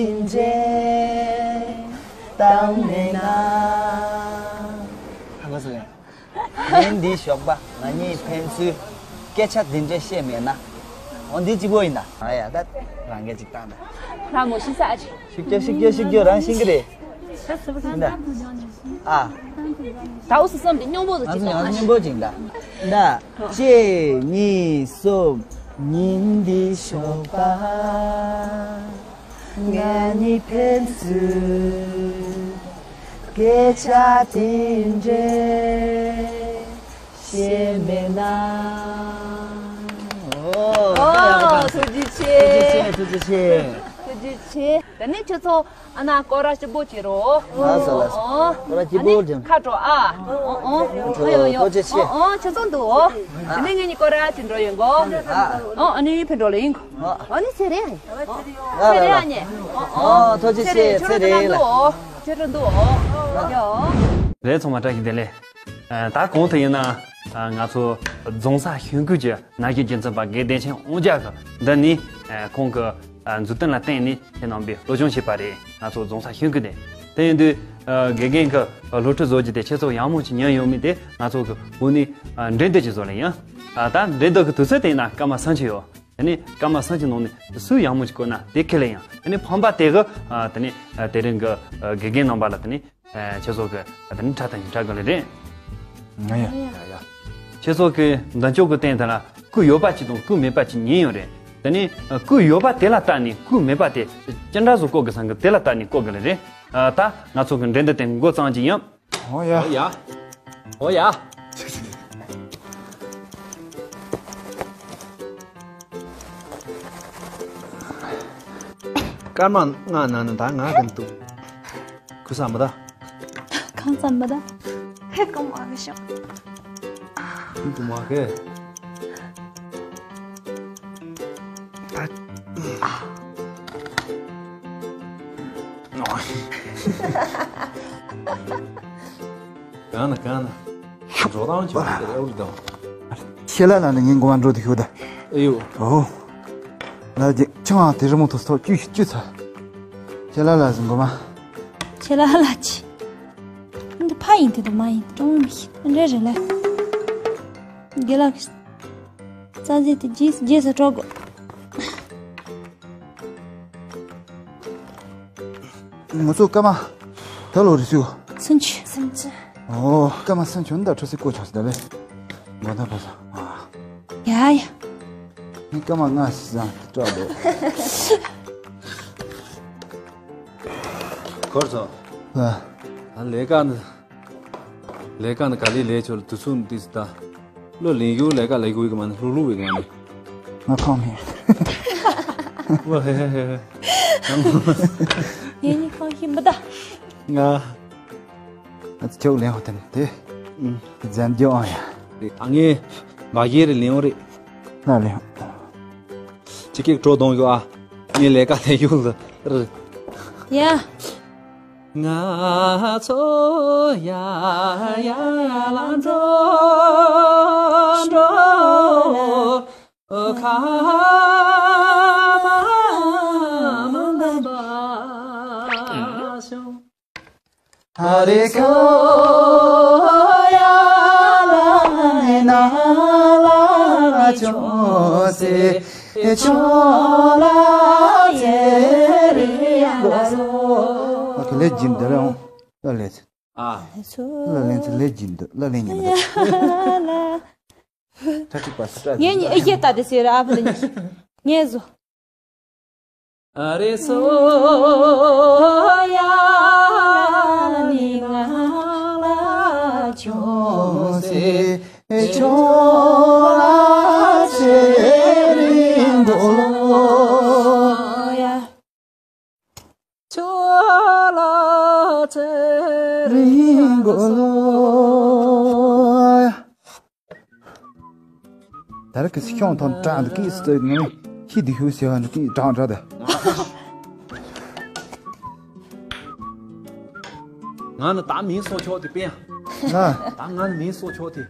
འདྲ་བཏང་མེད་ན། ཧ་གོ་སོང་ཡ། ཉིན་འདི་ཞོགས་པ་ང་གཉིས་ཕན་ཚུན་སྐད་ཆ་འདི་འདྲ་བཤད་མེད་ན། འོ་འདི་གཅིག་པོ་ཡིན་ད། ཨ་ཡ་ད་རང་སྐད་ཅིག་བཏང་ད། ལྷ་མོ་ཤི་ས་ཨ་ཅི། ཤིག་རྒྱོ་ཤིག་རྒྱོ་ཤིག་རྒྱོ་རང་ཤེས་ཀྱི་རེད། ད་སུ་བ་ད་ཨ། ད་འུ་སུ་བསམ་དེ་སྙོམས་པོ་ཟེར་ང་ཅིག་ཚོ་ད་ཡང་སྙོམས་པོ་ཅིག་ད། ད་གཅིག་གཉིས་གསུམ། ཉིན་འདི་ཞོགས་པ་ང་གཉིས་ཕན་ཚུན་སྐད་ཆ་དེ་འདྲ་བཤད་མེད་ན། ཨོ། ཨོ། ཐུགས་རྗེ་ཆེ། ཐུགས་རྗེ་ཆེ། ཐུགས་རྗེ་ཆེ། ཐུགས་རྗེ་ཆེ། ད་ནི་ཁྱོད་ཚོ་ཨ་ན་སྐོར་ར་སྐྱིད་པོ་བྱེད་རོགས། ལགས་སོ་ལགས་སོ། ཨོ། སྐོར་ར་སྐྱིད་པོ་ཨ་ནི་བྱེད། ཁ་དྲོ་ཨ། ཨོ་ཨོ། ཁ་དྲོ། ཨོ་ཡོ་ཡོ། ཐུགས་རྗེ་ཆེ། ཨོ་ཨོ། ཁྱོད་ཚོ་འདུག་ཨོ། ཨ། ད་ནི་ངེད་གཉིས་སྐོར་ར་ཅིག་འགྲོ་ཡོང་གོ། ཨ། ཨོ་ཨ་ནི་ཕན་འགྲོ་ལ་ཡིན་གོ། ཨ། ཨ་ནི་ཚེ་རིང་། ཨ། ཚེ་རིང་ཨ་ནི། ཨོ་ཨོ། ཨོ་ཐུགས་རྗེ་ཆེ། ཚེ་རིང་ལགས། ཁྱོད་ཚོ་འདུག་ཨོ། ཁྱོད་ཚོ་འདུག་ཨོ། ཡོ། རེད། ཚང་མ་བཀྲ་ཤིས་བདེ་ལེགས། ཨ། ད་གོང་དུ་ཡིན་ན། ཨ། ང་ཚོ་རྫོང་སར་གཞོན་སྐུལ་གྱི་ན་གཞོན་སྒྱུ་རྩལ་པ་དགེ་བདེ་ཆེན་དབང་རྒྱལ་གྱིས་འདི་ནི། ཨ། ཁོང་གི། ཨ། མཛུབ་སྟོན་ལ་བརྟེན་ནས་ཁྱེད་རྣམ་པས་སློབ་སྦྱོང་བྱས་པ་རེད། ང་ཚོ་རྫོང་སར་གཞོན་སྐུལ་དེ། དེ་ཡིན་དུས། ཨ། དགེ་རྒན་གྱིས་སློབ་ཁྲིད་བཟོ་རྒྱུ་དེ་ཁྱེད་ཚོ་ཡག་མོ་ཅིག་ཉན་ཡོད་མེད་དེ་ང་ཚོ་གི་འོ་ནི། ཨ། འགྲན་བསྡུར་ཅིག་བཟོ་ལེ་ཡིན། ཨ། ད་འགྲན་བསྡུར་གྱི་དུས་ཚོད་དེ་ཡིན་ན་སྐར་མ་སུམ་ཅུ་ཡོད། དེ་ནས་སྐར་མ་སུམ་ཅུ་ནང་ནས་སུས་ཡག་མོ་ཅིག་བཀོད་ན་དེ་ཁེ་ལེ་ཡིན། དེ་ནས་ཕམ་པ་དེ་གིས། ཨ། དེ་ནས། ཨ། དེ་རིང་གི། ཨ། དགེ་རྒན་རྣམ་པ་ལ་དེ་ནས། ཨ། ཁྱེད་ཚོ་གི། ཨ། དེ་ནས་ཁྲ་ཐང་ཞིག་ཁྲ་དགོས་ལེ་རེད། ང་ཡ། ཡ་ཡ། ཁྱེད་ཚོ་གི་མདུན་ཅོག་གི་སྟེང་དེ་ལ་སྐུ་ཡོད་པ་ཅིག་དང་སྐུ་མེད་པ་ཅིག་གཉིས་ཡོད་རེད། དེ་ནས། ཨ། སྐུ་ཡོད་པ་དེ་ལ་བལྟས་ནས་སྐུ་མེད་པ་དེ་ཅི་འདྲ་བཟོ་བཀོད་དགོས་སམ་གི་དེ་ལ་བལྟས་ནས་བཀོད་དགོས་ལེ་རེད། ཨ། ད་ང་ཚོ་གི་འགྲན་བསྡུར་དེ་འགོ་བརྩམས་ཀྱི་ཡིན། ཨོ་ཡ། ཨོ་ཡ། ཨོ་ཡ། སྐར་མ་ལྔ་ནང་ནས་ད་ང་གི་འདུག་ཁུ་ས་མ་ད། གང་ཙམ་མ་ད། ཧེ་ཀོ་མ་གི་ཤོག་ཧེ་ཀོ་མ་གི། ད། གང་ན་གང་ན། འགྲོ་སྟངས་ཀྱི་བར་དེར་ཨེ་འུར་དང་། ཤེ་ལ་ལ་ནི་ངའི་མགོ་མ་འགྲོ་དུ་ཤོད་ད། ཨེ་ཡོ། ཨོ། ལ་ཅིག་ཆང་ཨ་དེ་རི་མོ་ཐོ་སོ་ཅུ་ཅུ་ཚ། ཤེ་ལ་ལ་ཟིན་མགོ་མ། ཤེ་ལ་ལ་ཅི། འདི་ཕ་ཡིན་དེ་དུ་མ་ཡིན་ཀྲོང་མི་ཤེས་རེ་རེ་ལ། དགེ་ལགས། རྩ་རྫས་དེ་རྗེས་རྗེས་སུ་སྤྲོད་དགོས། ང་ཚོ་སྐར་མ་ད་ལོ་རེ་སུ། སུམ་ཅུ། སུམ་ཅུ། ཨོ། སྐར་མ་སུམ་ཅུ་འདི་འཕྲོ་སྲིད་བཀོད་ཆོག་ཟེར་ལེ། མགོ་ཐག་པ་ས། ཡ་ཡ། ངས་སྐར་མ་ལྔ་ཞིག་བཟང་སྤྲོ་འདུག་འཁོར་སོང་། ཨ། ད་ལས་ཀ་འདི། ལས་ཀ་འདི་ག་ལེ་ལས་ཆོག་དུས་ཚོད་འདི་ད། བློ་ལེན་རྒྱུ་ལས་ཀ་ལས་རྒྱུ་ཡོད་གི་མ་ནི་ལྷུག་ལྷུག་བའི་གང་ནི། ང་ཁོང་མིན། ངས་ནི་ཁོང་ཤི་མི་ད། ང་། ང་ཚོ་ཁྱོད་ལེན་ཧོ་ཐན་དེ། ཨུམ། ཛན་ཇོ་ཨ་ཡ། ཨ་ངས་མ་གཞི་རེ་ལེན་ཧོ་རེད། ང་ལེན་ཧོ། ཅི་ཀེག་གྲོ་གདོང་ཡོད་ཨ། ངས་ལས་ཀ་ལས་ཡོད་ལ། ཡ། ང་ཚོ་ཡ་ཡ་ལ་འགྲོ་འགྲོ་ཁ་མ་མ་འདམ་པ་ཤོ། ཨ་རེ་ཁོ་ཡ་ལ་ན་ལ་ཅོ་སེ་ཅོ་ལ་ཅེ་རི་ཡ་ལ་སོ། ཨ་ཁེ་ལེ་ཇིན་དེ་རེ་ཨོང་། ལ་ལེ་ཚེ། ཨ། ལ་ལེ་ཚེ་ལེ་ཇིན་དུ་ལ་ལེ་ཉན་དུ། ཁྲ་ཁྲིག་པ་སི་ཏྲ་ངས་ནི་ཨེ་ཤེ་ད་དེ་ཟེར་ཨ་ཕ་ལ་ཉི། ངས་བཟོ། ཨ་རེ་སོ་ཡ་ནི་ང་ལ་ཅོ་སེ་ཅོ་ལ་ཅེ་རིང་གོ་ལོ་ཡ། ཅོ་ལ་ཅེ་རིང་གོ་ལོ་ཡ། ད་རེས་ཀྱི་སི་ཁྱོང་ཐོན་དྲག་འདུག་གི་སི་ནི་ཁྱི་འདི་ཧུ་ཟེར་བ་འདུག་གི་དྲག་དྲག་དེ། ང་ནི་ད་མིང་སོགས་ཆོག་དེ་པེ་ཡང་། ང་། ད་ང་ནི་མིང་སོགས་ཆོག་དེ།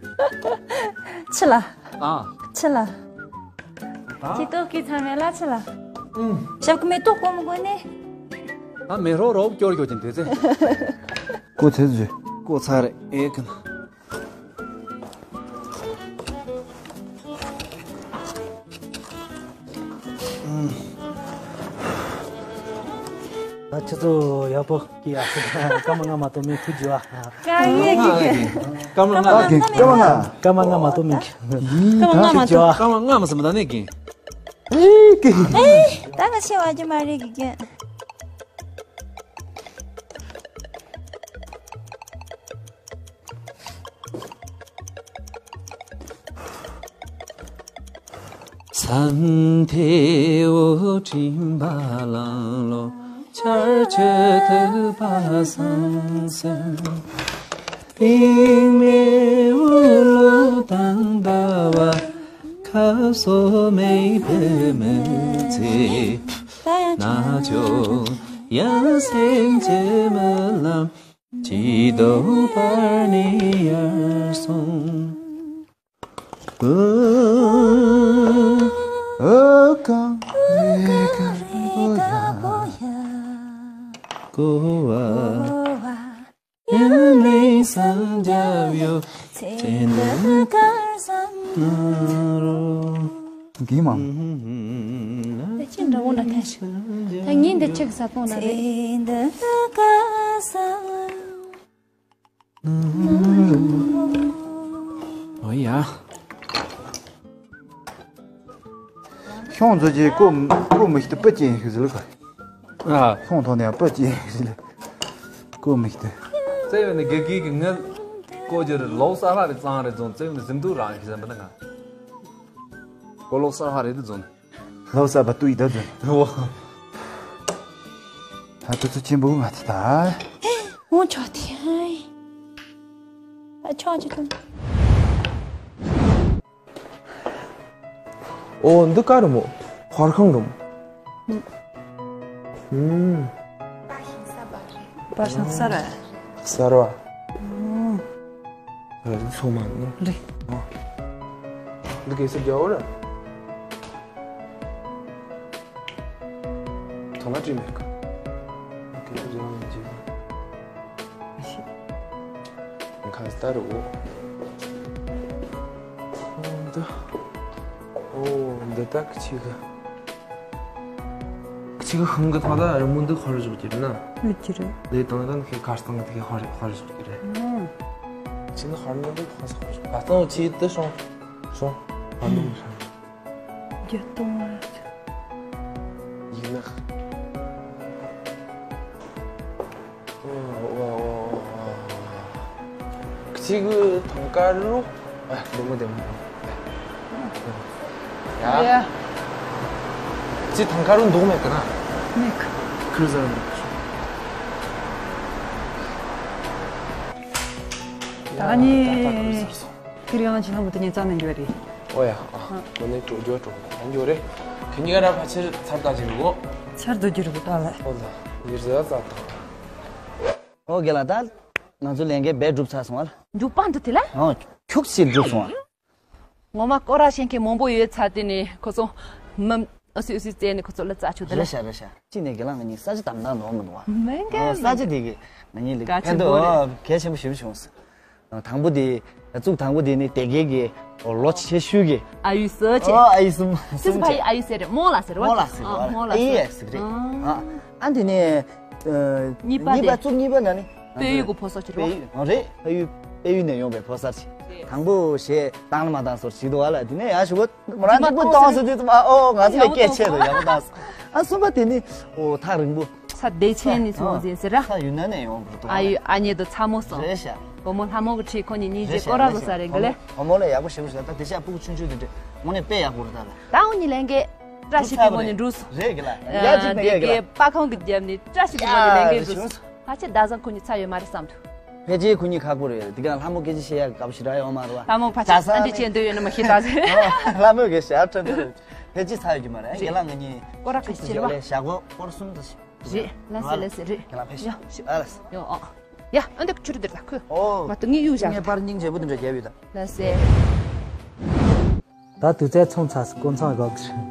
ཆི་ལ། ཨ། ཆི་ལ། ད། ཁྱི་ཏོག་གི་ཚང་མེད་ལ་ཆི་ལ། ཨུམ། ཞབས་ཀྱི་མེ་ཏོག་གོ་མི་གོ་ནི། ད་མེ་རོ་རོག་སྐྱོར་སྐྱོར་གྱིན་དེ་ཚེ། ཀོ་ཚེ་ཟོས། ཀོ་ཚ་རེ་ཨེ་ཀི་ན། ད་ཁྱེད་ཚོ་ཡག་པོ་སྐྱེ་ཡ། སྐར་མ་ལྔ་མ་གཏོགས་མིན་ཐུགས་རྗེ་ཆེ། ང་ཡི་གེ་སྐར་མ་ལྔ། ཨ་གི་སྐར་མ་ལྔ། སྐར་མ་ལྔ་མ་གཏོགས་མིན། ཡིན་ད་ཐུགས་རྗེ་ཆེ། སྐར་མ་ལྔ་མ་ཟིན་པ་ད་ནས་གི། ཨེ་གི། ཨེ་ད་ང་ཤེས་བ་རྒྱུ་མ་རེད་གི་གི། སམ་ཐེའུ་སྤྲིན་པ་ལང་ལོ། ཆར་ཆུ་ཐིགས་པ་སང་སིང་། སྤྲིན་མེད་འུ་ལུ་དང་ཟླ་བ། ཁ་སོ་མེད་པའི་མི་ཚེ། ན་ཆོ་ཡང་སེམས་ཀྱི་རྨི་ལམ། ཅི་དོ་པར་ནི་ཡར་སོང་། ཨོ། ཨོ་ཀ་རེ་ཀ་རེ་ཀ་བོ་ཡ། ཀོ་བ། ཡང་ལེ་སང་རྒྱབ་ཡོ། ཚེ་འདི་གར་སང་ན་རོ། གི་མ། ད་ཅི་འདྲ་བོ་འདྲ་ཐལ་ཞིག་ད་ངས་འདི་ཆིག་ས་སྟོང་ན་རེད། ཚེ་འདི་གར་སང་། ཨོ་ཡ། ཤོང་ཚོ་ཅེ་ཀོ་ཀོ་མི་ཤི་ཏུ་པ་ཅེ་ཤི་ཟི་ལ་ཁ། ཨ། ཤོང་ཐོག་ནས་པ་ཅེ་ཤི་ཟི་ལ། ཀོ་མི་ཤི་ཏུ། ཙེ་བས་ནི་དགེ་རྒན་གྱི་ངན། ཀོ་ཅེ་རི་ལོག་ས་ཧ་རི་གཙང་རི་རྫོང་ཙེ་བས་ནི་ཟིན་དུ་རང་ཤི་ཟན་པ་ན་ང་། ཀོ་ལོག་ས་ཧ་རི་དུ་རྫོང་། ལོ་གསར་པ་ཏུ་ཡི་ད་ཚོ། འོ། ད་ཏུ་ཚོ་ཆེན་པོ་ང་ཚོ་ད། འོ་ཆོག་དེ། ཨ་ཆོག་ཅི་ཐུང་། འོ་འདི་ག་རུ་མོ། ཧོར་ཁང་རུ་མོ། ཨུམ། པར་ཤང་གསར་ར། གསར་བ། ཨུམ། ཨ་རི་སོ་མ་ནི། རེད། འདི་གེ་སར་རྒྱལ་བོ་ར། ཐོ་ང་བྲིས་མེད་ཀ། གེ་སར་རྒྱལ་བོ་ཡིན་གྱི། ཁ་སྟར་འོ། འོ་འདི། འོ་འདི་ད་ཁྱི་གི། ཁྱི་གི་ཤིང་གི་ཐང་ད་རི་མོ་འདི་ཧོར་བཞག་གི་རེད་ན། ཡོད་ཀྱི་རེད། ལས་དང་ད་ཁྱི་གར་སྟངས་དེ་ཧོར་ཧོར་བཞག་གི་རེད། ཁྱི་ནི་ཧོར་ནི་འདི་ཧོར་ཧོར་བཞག་གར་སྟངས་ཁྱི་དེ་སོང་སོང་ཧོར་ནི་མི་ཧྲ། རྒྱུ་སྟོང་བ། ཡིན་ན། ཁྱི་གི་ཐང་ཀ་རུ། ཨ། བདེ་མོ་བདེ་མོ། ཡ། ཡ། ཅི་ཐང་ཀ་རུ་འདུག་མེད་ཀི་ན། མེད་ཀི། ཁུར་ཟ་རུ་འདུག་ད་ནི། ད་ད་ཁུར་ཟ་སོང་། ཁྱེད་རང་ཅི་ལྷམ་དེ་ཉན་ཙམ་ནས་འགྱོ་རེད། ཨོ་ཡ། ཨ། ཨ། ཁོ་ནི་འགྲོ་འགྱོ་འགྲོ་ད་འགྱོ་རེད། ཁྱེད་གཉིས་ཀ་ར་ཕལ་ཆེར་ཚར་ད་ཅིག་རུ་གོ། ཚར་དུ་འགྱུར་གི་ད་ལ། ཨོ་ད་ཡིར་ཟ་ཙམ་དང་། ཨོ་རྒན་ལགས། ད་ང་ཚོ་ལས་འགན་རྦད་གྲུབ་ཚར་སོང་བ་ལ། མཇུག་པ་འདི་དེ་ལ། ཨོ། ཁྱུག་ཙམ་གྲུབ་སོང་བ། ངོ་མ་སྐོར་ར་ཤེས་མཁན་མང་པོ་ཡོད་ཚར་དེ་ནས་ཁོ་ཚོ་མི་ཨུ་སི་ཨུ་སི་བཙལ་ནས་ཁོ་ཚོ་ལ་རྩ་ཆུ་དེ་ལ། རེད་ཤག་རེད་ཤག་གཅིག་ནས་རྒན་ལགས་ང་གཉིས་ས་ཆ་དམ་དམ་འདུག་མི་འདུག་བ། མི་འགའ་ཨོ། མི་ས་ཆ་དེ་གི་ང་གཉིས་ལ་གལ་ཆེན་ཕན་ཐོགས་པོ་རེད། ཨོ་གལ་ཆེན་པོ་ཞེ་པོ་བྱུང་སོང་། དང་པོ་དེ། གཙུག་དང་པོ་དེ་ནི་སྡེ་དགེ་གི་ལོ་ཆེ་ཤོས་ཀྱི། ཨ་ཡུ་ཟེར་ཆེ། ཨོ་ཨ་ཡུ་སུམ་ཁྱེད་ཚོ་སུམ་ཕ་ཆེ། ཡུ་ཨ་ཡུ་ཟེར་རེད། རྨོ་ལགས་ཟེར་རེད་བ། རྨོ་ལགས་ཟེར། ཨ། རྨོ་ལགས་ཨེ་ཟེར། ཡ་ཟེར་རེད། ཨ། ཨ། ཨ་འདི་ནས། ཨ། གཉིས་པ་གཉིས་པ་དེ། གཙུག་གཉིས་པ་ན་ནི། དཔལ་ཡུལ་གྱི་ཕོ་གསར་ཆེ་རེད་བ། དཔལ་ཡུལ་རེད། ཕ་ཡུལ་དཔལ་ཡུལ་ནས་ཡོང་པའི་ཕོ་གསར་ཆེ། རེད། དང་པོ་གཞས་བཏང་ལ་མ་བཏང་སོར་ཞིག་འདུག་བ་ལ། དེ་ནས་ཡ་ཞུ་བ། མོ་རང་གཅིག་པུ་གཏོང་ཟེར་དུས་ཙམ་ཨ། ཨོ་ང་ཚོ་ལ་སྐད་ཆད་དུ་ཡག་པོ་བཏང་སོང་། ཨ། གསུམ་པ་དེ་ནི། ཨོ་ཐག་རིང་པོ། ས་བདེ་ཆེན་ནས་བྱུང་བ་ཟིན་ཟེར་ར། ས་ཡུན་ནན་ནས་ཡོང་དགོས་འདུག་ཨ་ཡུ་ཨ་མྱེས་དང་ཚ་མོ་སོང་། རེད་ཤག་བུ་མོ་ལྷ་མོ་གི་ཁྲིད་ཁོ་གཉིས་གཉིས་རྗེས་སྐོར་ར་བཟོ་ས་རེད་འགི་ལེ། བུ་མོ་ལ་ཡག་པོ་ཞེ་པོ་ཞིག་ད་དེ་ཤག་སྤུ་གུ་ཆུང་ཆུང་དེ་འདྲ་དངོས་གནས་དཔེ་ཡག་པོ་རེད་ད་ལ། ད་འུ་གཉིས་ལས་འགན་བཀྲ་ཤིས་པའི་ངོས་ནས་འགྲུབ་སོང་། རེད་འགི་ལ། ཡ་གཅིག་ནས་ཡ་གི་ལ། པ་ཁང་གི་རྒྱབ་ནས་བཀྲ་ཤིས་པའི་ངོས་ནས་ལས་འགན་འགྲུབ་སོང་། ཕལ་ཆེར་ཟླ་བཟང་ཁོ་གཉིས་ཚར་ཡོད་མ་རེད་བསམ་འདུག་ཕལ་ཆེར་ཁོ་གཉིས་ཁག་པོ་རེད། དེ་ག་ལྷ་མོ་སྐད་ཆ་བཤད་ཡག་དགའ་པོ་ཞེ་དྲག་ཡོད་མ་རེད་བ། ལྷ་མོ་ཕལ་ཆེར་ཨ་འདྲི་བྱེད་འདོད་ཡོད་ན་མ་ཤེས་ད་ཟེར། ལྷ་མོ་གི་ཞབས་ཁྲ་འདི་རེད། ཕལ་ཆེར་ཚར་ཡོད་ཀྱི་མ་རེད། རེད། རྒན་ལགས་ང་གཉིས་སྐོར་ར་ཁ་ཤས་ཆེ་རེད་བ། ཞག་པོ་སྐོར་གསུམ་དུ་ཞིག་རེད། ལགས་སེ་ལགས་སེ་རེད། རྒན་ལགས་ཕེབས་ཤོག་ཡ་ཤོག་ཨ་ལགས་སེ། ཡོ་ཨོ། ཡ་ཨ་འདི་ཁུ་ཆུ་རུ་འདིར་ད་ཁུ། ཨོ། ང་ཏུ་ངའི་གཡུག་བཞག་ངས་པར་སྙིང་རྗེ་པོ་འདི་འདྲ་རྒྱབ་ཡོད་ད། ལགས་སེ། ད་དུས་ཚོད་ཚང་ཚར་སོང་། སྐོར་ཚང་གོ་གི་རེད།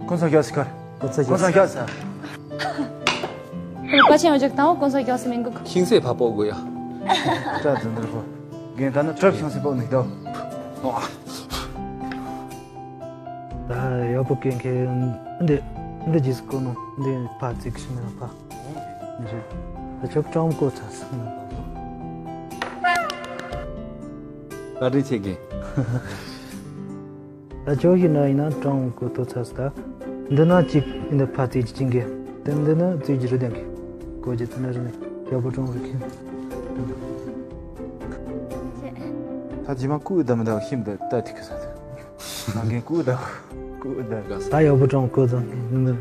སྐོར་ཚང་རྒྱག་སི་ཁར། སྐོར་ཚང་རྒྱག་སི་ཁར། པ་ཆེན་འོ་ཅག་དང་པོ་སྐོར་ཚང་རྒྱག་སི་མིན་གོ། ཤིང་ཚད་ཕ་པོ་དགོས་ཡ། སྐྲ་འཛིན་འདིར་ཧོ། རྒན་ད་ནི་གྲབས་ཤིང་ཚད་པོ་ནི་ད། ད་ཡག་པོ་སྐད་མཁན་འདི་འདི་རྗེས་སུ་བཀོད་ནོ་འདི་ཕ་ཚིག་ཤི་ན་ཕ། རེད། ད་ཆོག་ཀྲང་བཀོད་ཚར་སོང་། བཀའ་དྲིན་ཆེ་གི། ད་ཆོག་ཤི་ན་ཡིན་ན་ཀྲང་བཀོད་ཐོ་ཚར་སོང་ད། འདི་ན་གཅིག་འདི་ཕ་ཚིག་ཅིག་གི། དེ་འདི་ན་ཚིག་ཅིག་རུ་ལྡན་གི། བཀོད་རྒྱུ་དེ་ན་རུ་ནི་ཡག་པོ་ཀྲང་རུ་ཁྱེར། ད་རྗེས་མ་ཀུ་ད་མི་ད་ཤིམ་ད་ད་ཐིག་གི་ས་ད། ང་གིས་ཀུ་ད་ཀུ་ད་ག་ས། ད་ཡག་པོ་ཀྲང་ཀོ་ཙང་གི་ནི།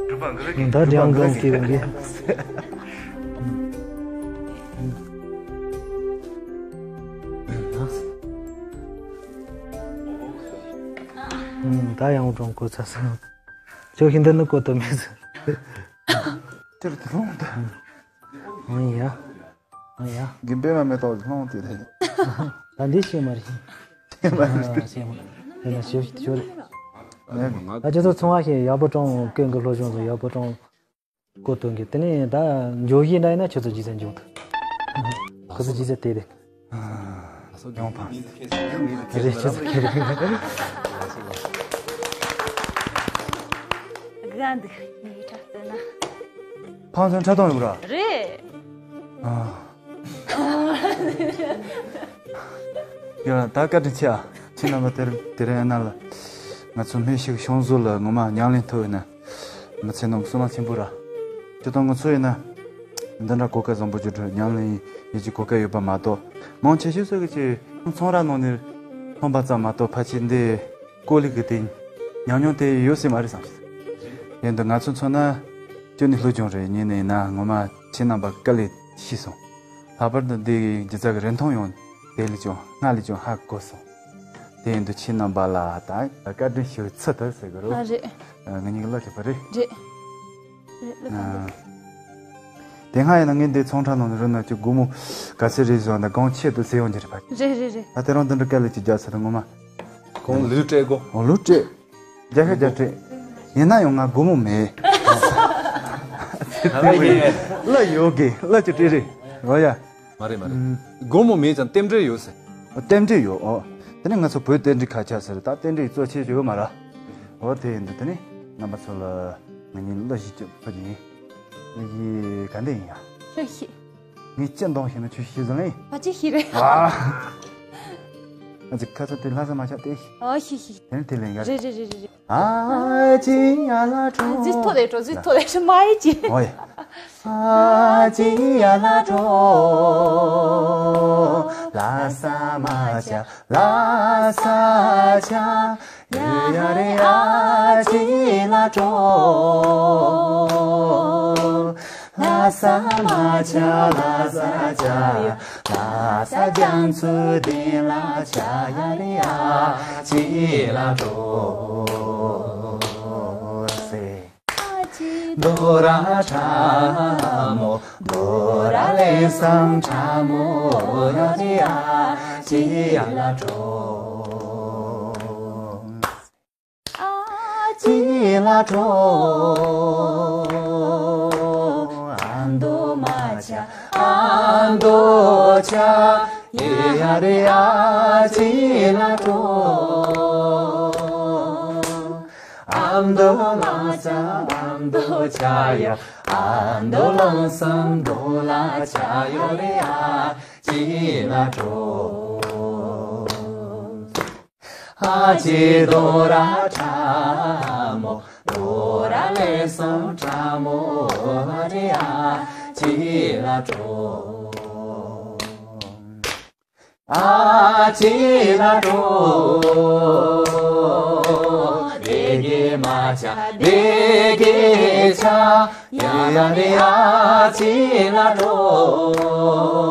གྲུབ་པ་འགུལ་གི། ད་གྲུབ་པ་འགྲེང་འགུལ་འགྲོང་གི་གི་རང་གི། ད་ཡག་པོ་ཀྲང་ཀོ་ཚར་སོང་། ཅོ་ཤིན་ད་ནི་ཀོ་ཏོ་མེད་ཟེར། དེར་དེ་ལོང་ད། ཨང་ཡ། ཨང་ཡ། གིན་པེ་མ་མེ་ཏོག་ལྷོང་དེ་རེད། ད་འདི་ཤེས་མ་རེད། ཤེས་མ་རེད། ཤེས་མ་རེད། དེ་ན་ཞིབ་ཞིབ་ཞོར་རེད། ད་ཁྱོད་ཚོ་ཚོང་བ་ཞིག་ཡག་པོ་ཀྲང་ཀུན་གི་སློབ་སྦྱོང་ཚོ་ཡག་པོ་ཀྲང་ཀོ་སྟོན་གི། དེ་ནས་ད་འཇོག་གི་ན་ཡིན་ན་ཁྱོད་ཚོ་ཇི་ཙམ་འཇོག་ཐུབ། ཁོ་ཚོ་ཇི་ཙམ་དེ་རེད། ཡོང་ཕངས། རེད་ཁྱོད་ཚོ་ཁྱེད་རེད། དགའ་འདུག་ངའི་ཕྲག་སྟོན་ན། ཕངས་ཚོན་ཕྲ་གཏོང་ཡོད་ར། རེད། ཨ། ཡ་ད་བཀའ་དྲིན་ཆེ་ཨ། ཁྱེད་རྣམ་པ་དེར་དེ་རིང་ཨ་ན་ལ། ང་ཚོ་སྨན་ཞིག་ཤོང་ཟོ་ལ་ངོ་མ་ཉམས་ལེན་ཐུབ་ཡོད་ན། མི་ཚེ་ནང་བསོད་ནམས་ཆེན་པོ་ར། ཁྱེད་དང་ང་ཚོ་ཡིན་ན། འདི་འདྲ་གོ་སྐབས་བཟང་པོ་ཅིག་འགྲོ་ཉམས་ལེན་ཡིན་གྱི་གོ་སྐབས་ཡོད་པ་མ་གཏོགས། མང་ཆེ་ཤོས་ཚོ་གི་ཅིག་ཚོང་ར་ནང་ནས་ཐོན་པ་ཙམ་མ་གཏོགས་ཕལ་ཆེར་འདི་ཀོ་ལི་གི་དེ་ཉམས་མྱོང་དེ་ཡོད་སྲིད་མ་རེད་བསམ་གྱི། ཡིན་དུས་ང་ཚོ་མཚོན་ན་ཅོ་ནི་ལྷུ་ཆུང་རེད། ཉིན་ནས་ཡིན་ན་ངོ་མ་ཁྱེད་རྣམ་པ་དཀའ་ལས་ཤི་སོང་། ལྷག་པར་དུ་འདི་གི་སྒྱུ་རྩལ་གི་རིན་ཐང་ཡང་དེ་ལས་ཀྱང་སྔར་ལས་ཀྱང་ཧ་གོ་སོང་། དེ་ཡིན་དུས་ཁྱེད་རྣམ་པ་ལ་ད་བཀའ་དྲིན་ཞུ་ཚུལ་དུ་ཟེར་གི་རོ། ཨ་རེད། ང་གཉིས་ཀྱི་བློ་ཁེལ་པ་རེད། རེད། རེད་བློ་ཁེལ་པ་རེད། དེ་སྔ་ཡིན་ན་ངས་འདི་ཚོང་ཁྲ་ནང་ནས་རུ་ན་ཅིག་སྒོར་མོ་ག་ཚད་རེད་བཟོ་འདི་གང་ཆེད་དུ་ཟེར་ཡོང་རྒྱུ་རེད་པ། རེད་རེད་རེད། ད་དེ་རིང་འདི་འདྲ་དཀའ་ལས་ཅིག་རྒྱག་ཚར་ད་ངོ་མ། གང་ལུས་སྤྲད་གོ། འོ་ལུས་སྤྲད། རྒྱ་ཤ་རྒྱ་སྤྲད། ཡིན་ན་ཡང་ང་སྒོར་མོ་མེད། གླ་ཡོད་གི་གླ་ཅིག་སྤྲད་རེད། འོ་ཡ། མ་རེད་མ་རེད། སྒོར་མོ་མེད་ཀྱང་རྟེན་འབྲེལ་ཡོད་ཟེར། རྟེན་འབྲེལ་ཡོད། འོ། དེ་ནས་ང་ཚོ་བོད་རྟེན་འབྲེལ་ཁ་ཆག་ཟེར་ད་རྟེན་འབྲེལ་གཙོ་ཆེ་ཡོད་མ་ར། འོ་དེ་ཡིན་དུས་དེ་ནས་རྣམ་པ་ཚོ་ལ་ང་གཉིས་གླུ་ཞིག་བཅུག་ཕ་གི་ཡིན། གླུ་ཞིག་ག་འདྲ་ཡིན་ཡ། ཁྱོད་ཤི། ངས་ཅི་འདོང་ཞིག་ན་ཁྱོད་ཤི་ཟིན་ཡིན། ཨ་ཅི་ཤི་རེད། ཨ། ང་ཚོ་ཁ་ཚ་དེ་ལྷ་ས་མ་ཆགས་དེ་ཤི། ཨ་ཤི་ཤི། དེ་ནས་དེ་ལས་འགའ། རེད་རེད་རེད་རེད། ཨ་ཅི་ཡ་ལ་ཁྲོ། ཟིག་ཐོ་དེ་ཁྲོ་ཟིག་ཐོ་དེ་ཤི་མ་ཡི་ཅི། ཨོ་ཡ། ཨ་ཅི་ཡ་ལ་འགྲོ། ལ་ས་མ་ཆ་ལ་ས་ཆ། ཡ་ཡ་རེ་ཨ་ཅི་ལ་འགྲོ། ལ་ས་མ་ཆ་ལ་ས་ཆ། ལ་ས་རྒྱ་མཚོའི་གཏིང་ལ་ཆ། ཡ་རེ་ཨ་ཅི་ལ་འགྲོ་ཟེར། རྡོ་ར་ཁྲ་མོ། རྡོ་ར་ལེགས་སམ་ཁྲ་མོ། ཡ་རེ་ཨ་ཅི་ལ་འགྲོ། ཨ་ཅི་ལ་འགྲོ། ཨ་མདོ་མ་ཆ་ཨ་མདོ་ཆ། ཡ་རེ་ཨ་ཅི་ལ་འགྲོ། ཨ་མདོ་ལ་ས་ཨ་མདོ་ཆ་ཡ། ཨ་མདོ་ལ་ས་མདོ་ལ་ཆ། ཡ་རེ་ཨ་ཅི་ལ་འགྲོ། ཨ་ཅི་རྡོ་ར་ཁྲ་མོ། རྡོ་ར་ལེགས་སམ་ཁྲ་མོ། ཡ་རེ་ཨ་ཅི་ལ་འགྲོ། ཨ་ཅི་ལ་འགྲོ། སྡེ་དགེ་མ་ཆ་སྡེ་དགེ་ཆ། ཡ་རེ་ཨ་ཅི་ལ་འགྲོ།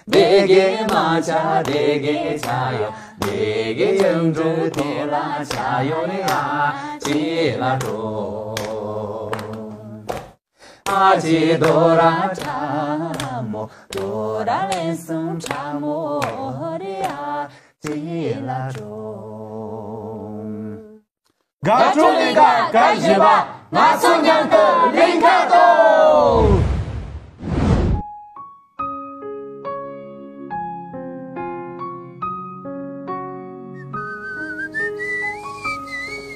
སྡེ་དགེ་མ་ཆ་སྡེ་དགེ་ཆ་ཡ། སྡེ་དགེ་ཡུལ་གྲུ་དེ་ལ་ཆ། ཡ་རེ་ཨ་ཅི་ལ་འགྲོ། ཨ་ཅི་རྡོ་ར་ཁྲ་མོ། རྡོ་ར་ལེགས་སམ་ཁྲ་མོ། ཡ་རེ་ཨ་ཅི་ལ་འགྲོ། དགའ་སྤྲོའི་གླིང་ག་སྐབས་བཞི་པ། ང་ཚོ་མཉམ་དུ་གླིང་ག་གཏོང་།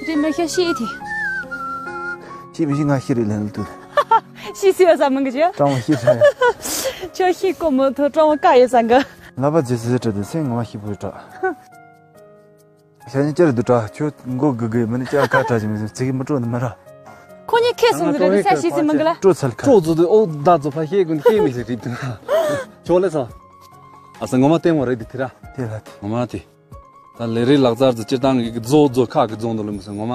རི་མོ་ཤ་ཤི་དེ། ཤི་མི་ཤི། ང་ཤི་རི་ལན་ལ་ཏུ། ཤི་སི་ཡོད་ས་མང་གི་ཅི། ཀྲང་བ་ཤི་ས། ཁྱོད་ཤི་ཀོ་མོ་ཐོ་ཀྲང་བ་ཀ་ཡོད་ས་གི། ལ་པ་ཇེ་སི་ཏྲ་དེ་སེང་ང་ཤི་བུ་ཏྲ། ཤ་ཉེ་ཅར་དུ་ཏྲ། ཁྱོད་མགོ་གི་གི་མི་ནི་ཅར་ཁ་ཏྲ་ཅི་མི་ཟིན་ཚིག་མི་སྤྲོ་ནི་མ་ར། ཁོ་གཉིས་ཁེ་སོང་ཟེར་རེད། ས་ཤི་སི་མང་གི་ལ། སྤྲོ་ཚལ་ཁ། སྤྲོ་ཚོ་དུ་ཨོ་ད་ཚོ་ཕ་ཤེས་ཀུན་ཤེས་མི་ཤེས་རིབ་དུ། ཁྱོད་ལས་ས། ཨ་ས་ངོ་མ་ལྟད་མོ་རེད་དེ་དེ་ར། དེ་ལ་དེ། ངོ་མ་དེ། ད་ལས་རིགས་ལག་རྩལ་ཚོ་སྤྱིར་བཏང་གི་རྫོ་རྫོ་ཁག་གི་རྫོང་དུ་ལུམ་སོང་ངོ་མ།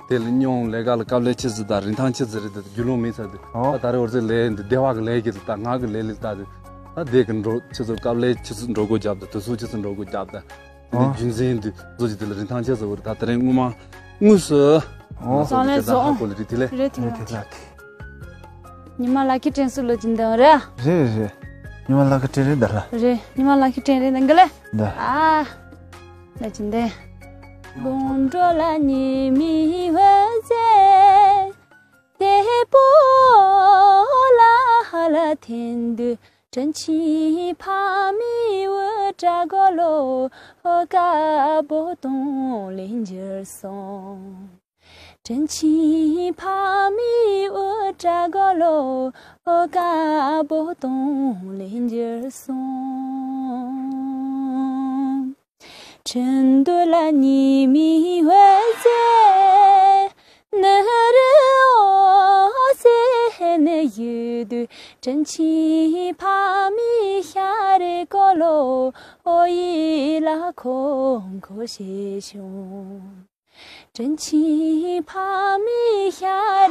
དེ་ལ་སྙོང་ལས་ཀ་ལ་དཀའ་ལས་ཆེ་ཟིག་དང་རིན་ཐང་ཆེ་ཟིག་རེད་དེ་རྒྱུ་ལོང་མེད་ཚར་དེ། ཨོ། ད་ད་རེ་འོར་ཚེ་ལས་འདི་སྡེ་བ་གི་ལས་ཀྱི་ད་ང་གི་ལས་ལས་ད་དེ། ད་དེ་གི་འགྲོ་ཆེ་ཚོ་དཀའ་ལས་ཆེ་ཚོ་འགྲོ་སྒོ་རྒྱབ་ད་དུ་སུ་ཆེ་ཚོ་འགྲོ་སྒོ་རྒྱབ་ད། དེ་ནས་ཨོ། རྒྱུན་འཛིན་དུ་བཟོ་རྒྱུ་དེ་ལ་རིན་ཐང་ཆེ་ཟེར་བ་རེད། ད་དེ་རིང་སྔོན་མ་དངོས་སུ། ཨོ། ང་ཚོ་ལ་ལས་ད་ཧ་གོ་ལ་རེད་དེ་ལས། རེད་དེ་རེད་ལ་དེ། ཉི་མ་ལ་ཁི་དྲན་སུ་ལོ་ཅིན་དང་རེད། རེད་རེད། ཉི་མ་ལ་ཁི་དྲན་རེད་ད་ལ། རེད། ཉི་མ་ལ་ཁི་དྲན་རེད་ད་གི་ལ། ད། ཨ། ལ་ཅིན་དེ། དགོང་དྲོ་ལ་ཉི་མའི་འོད་ཟེར། དེ་པོ་ལ་ཧ་ལ་འཐེན་དུས། དྲིན་ཆེན་ཕ་མའི་འུར་སྒྲ་གོ་ལོ། ཨོ་དཀར་པོ་དོང་ལེན་འགྱུར་སོང་། དྲིན་ཆེན་ཕ་མའི་འུར་སྒྲ་གོ་ལོ། ཨོ་དཀར་པོ་དོང་ལེན་འགྱུར་སོང་། ཁྲིན་ཏུ་ལ་ཉི་མའི་འོད་ཟེར། ནུ་རི་འོད་ཟེར་ནི་ཡོད་དུས། དྲིན་ཆེན་ཕ་མའི་ཤ་རེ་གོ་ལོ། ཨོ་ཡི་ལ་ཁོ་ཁོ་ཞེས་བྱུང་། དྲིན་ཆེན་ཕ་མའི་ཤ་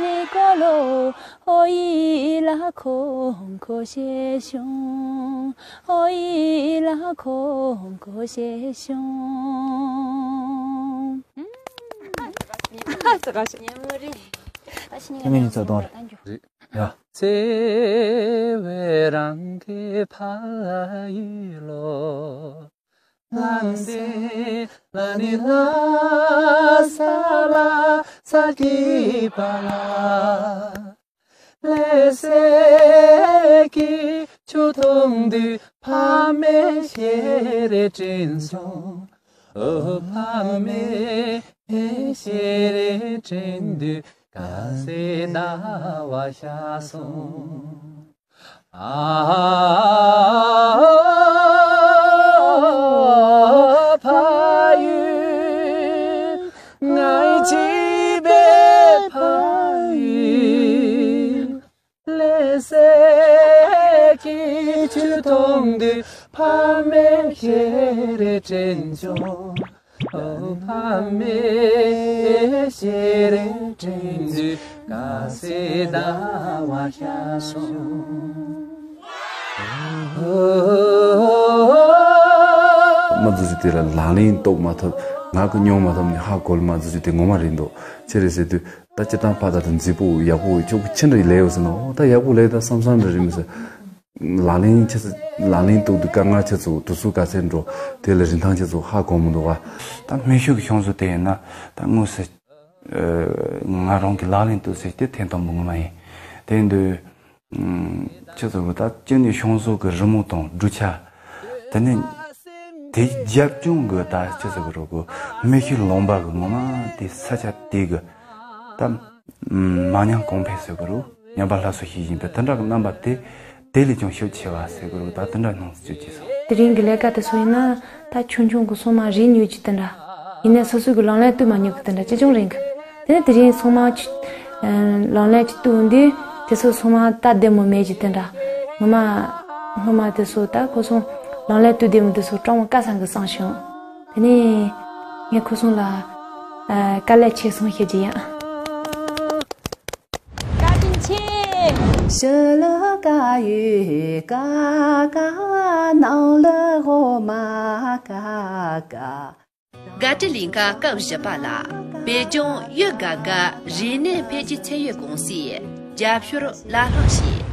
རེ་གོ་ལོ། ཨོ་ཡི་ལ་ཁོ་ཁོ་ཞེས་བྱུང་། ཨོ་ཡི་ལ་ཁོ་ཁོ་ཞེས་བྱུང་། ཉན་མོ་རེད། ད་ཤི་ཉན་ཉན་ཉན་ཚ་གཏོང་རེད། ཡ། བརྩེ་བའི་རང་གི་ཕ་ཡུལ་ལོ། ལ་འདི་ལ་ནི་ལ་ས་ལ་ས་ཀྱི་པ་ལ། ལས་སད་ཀྱི་ཆུ་འཐུང་དུས་ཕ་མའི་ཤེས་རེ་དྲན་སོང་། ཨོ་ཕ་མའི་ཤེས་རེ་དྲན་དུས་དཀར་གསལ་ཟླ་བ་ཤར་སོང་། ཨ། ཕ་ཡུལ། ང་ཡི་བྱིས་པའི་ཕ་ཡུལ། ལྷ་མོའི་ཞལ་རས་བྲན་དུས་དཀར་གསལ་ཟླ་བ་ཤར་སོང་། མ་འཛུལ་རྒྱུ་དེ་ལ་ལག་ལེན་གཏོགས་མ་ཐུབ། ངག་གིས་མྱོང་མ་ཐུབ་ནས་ཧ་གོ་མ་འཛུལ་རྒྱུ་དེ་ངོ་མ་རེད་འདུག་ཅི་རེད་ཟེར་དུས་ད་སྤྱིར་བཏང་ཕ་ད་དུང་མཛེས་པོ་ཡག་པོ་ཆོག་ཆེ་འདྲ་ལས་ཡོད་ཟེར་ན། ཨོ་ད་ཡག་པོ་ལས་ད་བསམ་བསམ་འདྲ་རེད་མི་ཟེར། ལག་ལེན་ཆེ་ཚོ་ལག་ལེན་གཏོགས་དུས་དཀའ་ངལ་ཆེ་ཚོ་དུས་ཚོད་ག་ཚད་འགྲོ། དེ་ལ་རིན་ཐང་ཆེ་ཚོ་ཧ་གོ་མི་འདུག་བ། ད་སྨན་ཤོག་གི་ཤོང་ཚོ་དེ་ཡིན་ན་ད་དངོས་སུ་ང་རང་གི་ལག་ལེན་དུ་ཟེར་ཏེ་ཐེངས་དང་པོ་ངོ་མ་ཡིན། དེ་ཡིན་དུས་ཁྱེད་ཚོ་གི་ད་ཅི་ནས་ཤོང་ཚོ་གི་རི་མོ་དང་འབྲུ་ཆ། དེ་ནས་དེ་རྒྱབ་ལྗོངས་གི་ད་ཁྱེད་ཚོ་གི་རོ་གི་སྨན་ཤོག་ལུང་པ་གི་ངོ་མ་དེ་ས་ཆ་དེ་གི་ད་མ་ཉམས་གོང་འཕེལ་ཟེར་གི་རོ། ཉམས་པ་སླར་གསོ་ཞིག་ཡིན་པས་དེ་འདྲ་གི་རྣམ་པ་དེ་དེ་ལས་ཀྱང་ཤུགས་ཆེ་བ་ཟེར་གི་རོ། ད་དེ་འདྲ་སྣང་ཚུལ་ཅིག་སོང་། དེ་རིང་གི་ལས་ཀ་དེ་ཚོ་ཡིན་ན་ད་ཆུང་ཆུང་གི་སོ་མ་རིག་མྱོང་གི་དེ་འདྲ། ཡིན་ནའི་སོ་སོ་གི་ལག་ལེན་བསྟར་མ་མྱོང་གི་དེ་འདྲ་ཅི་ཅུང་རིང་གི། དེ་ནས་དེ་རིང་སོ་མ་ཆུ་ལག་ལེན་གྱི་བསྟར་འོང་དུས་དེ་ཚོ་སོ་མ་ད་བདེ་མོ་མེད་ཀྱི་དེ་འདྲ། ངོ་མ་སྔོན་མ་དེ་ཚོ་ད་ཁོ་ཚོ་ལག་ལེན་བསྟར་བདེ་མོ་དེ་ཚོ་སྤྲང་བོ་དཀའ་ས་གི་བསམ་བྱུང་། དེ་ནས་ངས་ཁོ་ཚོ་ལ་ཨ་དཀའ་ལས་ཆེ་སོང་བཤད་ཀྱི་ཡིན། བཀའ་དྲིན་ཆེ། ཕྱི་ལ་དཀར་ཡོལ་དཀར་དཀར། ནང་ལ་འོ་མ་དཀར་དཀར། དགའ་སྤྲོའི་གླིང་ག་སྐབས་བཞི་པ་ལ་བོད་ལྗོངས་ཡུལ་དགའ་དགའ་རིག་གནས་འཕེལ་རྒྱས་ཚད་ཡོད་ཀུང་སིས་རྒྱབ་སྐྱོར་བླ་ལྷག་བྱས།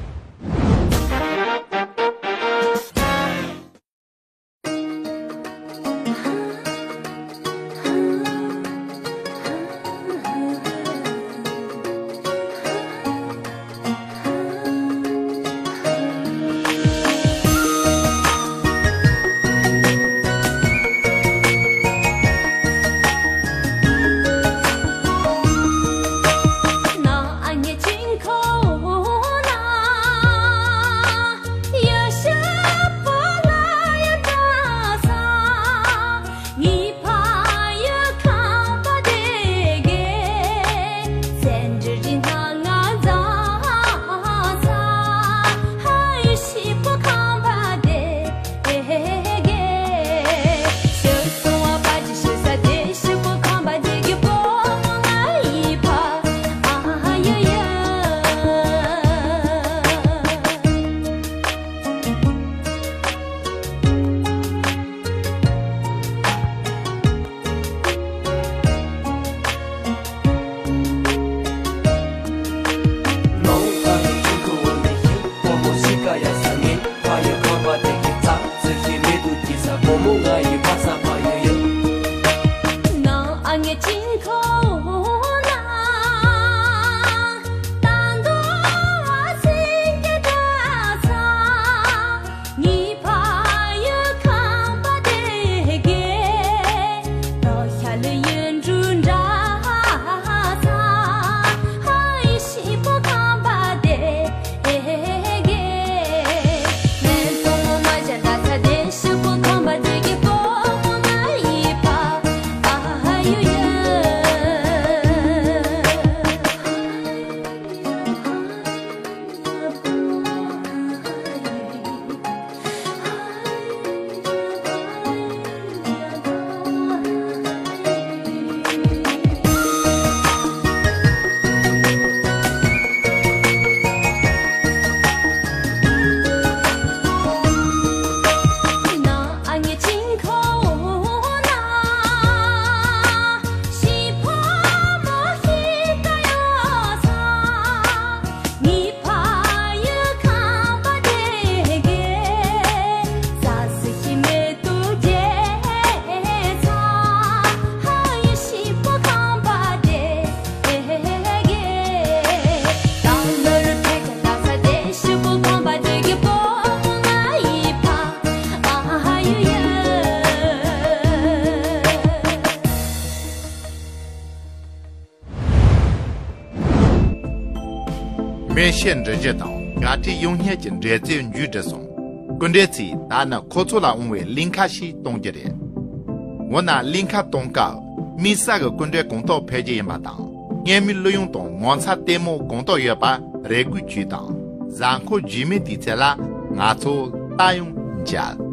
སྨན་དཔྱད་འབྲི་རྒྱུ་དང་དགའ་སྤྲོའི་ཡོང་སྙིང་གི་འབྲེལ་རྩོད་མཇུག་བསྒྲིལ་སོང་། སྐུ་མགྲོན་ཚོས་ད་ནི་ཁོ་ཚོ་ལ་འོང་བའི་གླིང་ཁ་ཞིག་གཏོང་རྒྱུ་རེད། འོ་ན་གླིང་ཁ་གཏོང་སྐབས་དམིགས་བསལ་གྱི་སྐུ་མགྲོན་གང་དག་ཕེབས་རྒྱུ་ཡིན་པ་དང་། སྔས་མའི་གླུ་དབྱངས་དང་ངོ་མཚར་ལྟད་མོ་གང་དག་ཡོད་པ་རེ་སྐུལ་བྱོས་དང་། གཟའ་འཁོར་རྗེས་མའི་དུས་ཚོད་ལ་ང་ཚོ་ད་ཡང་མཇལ།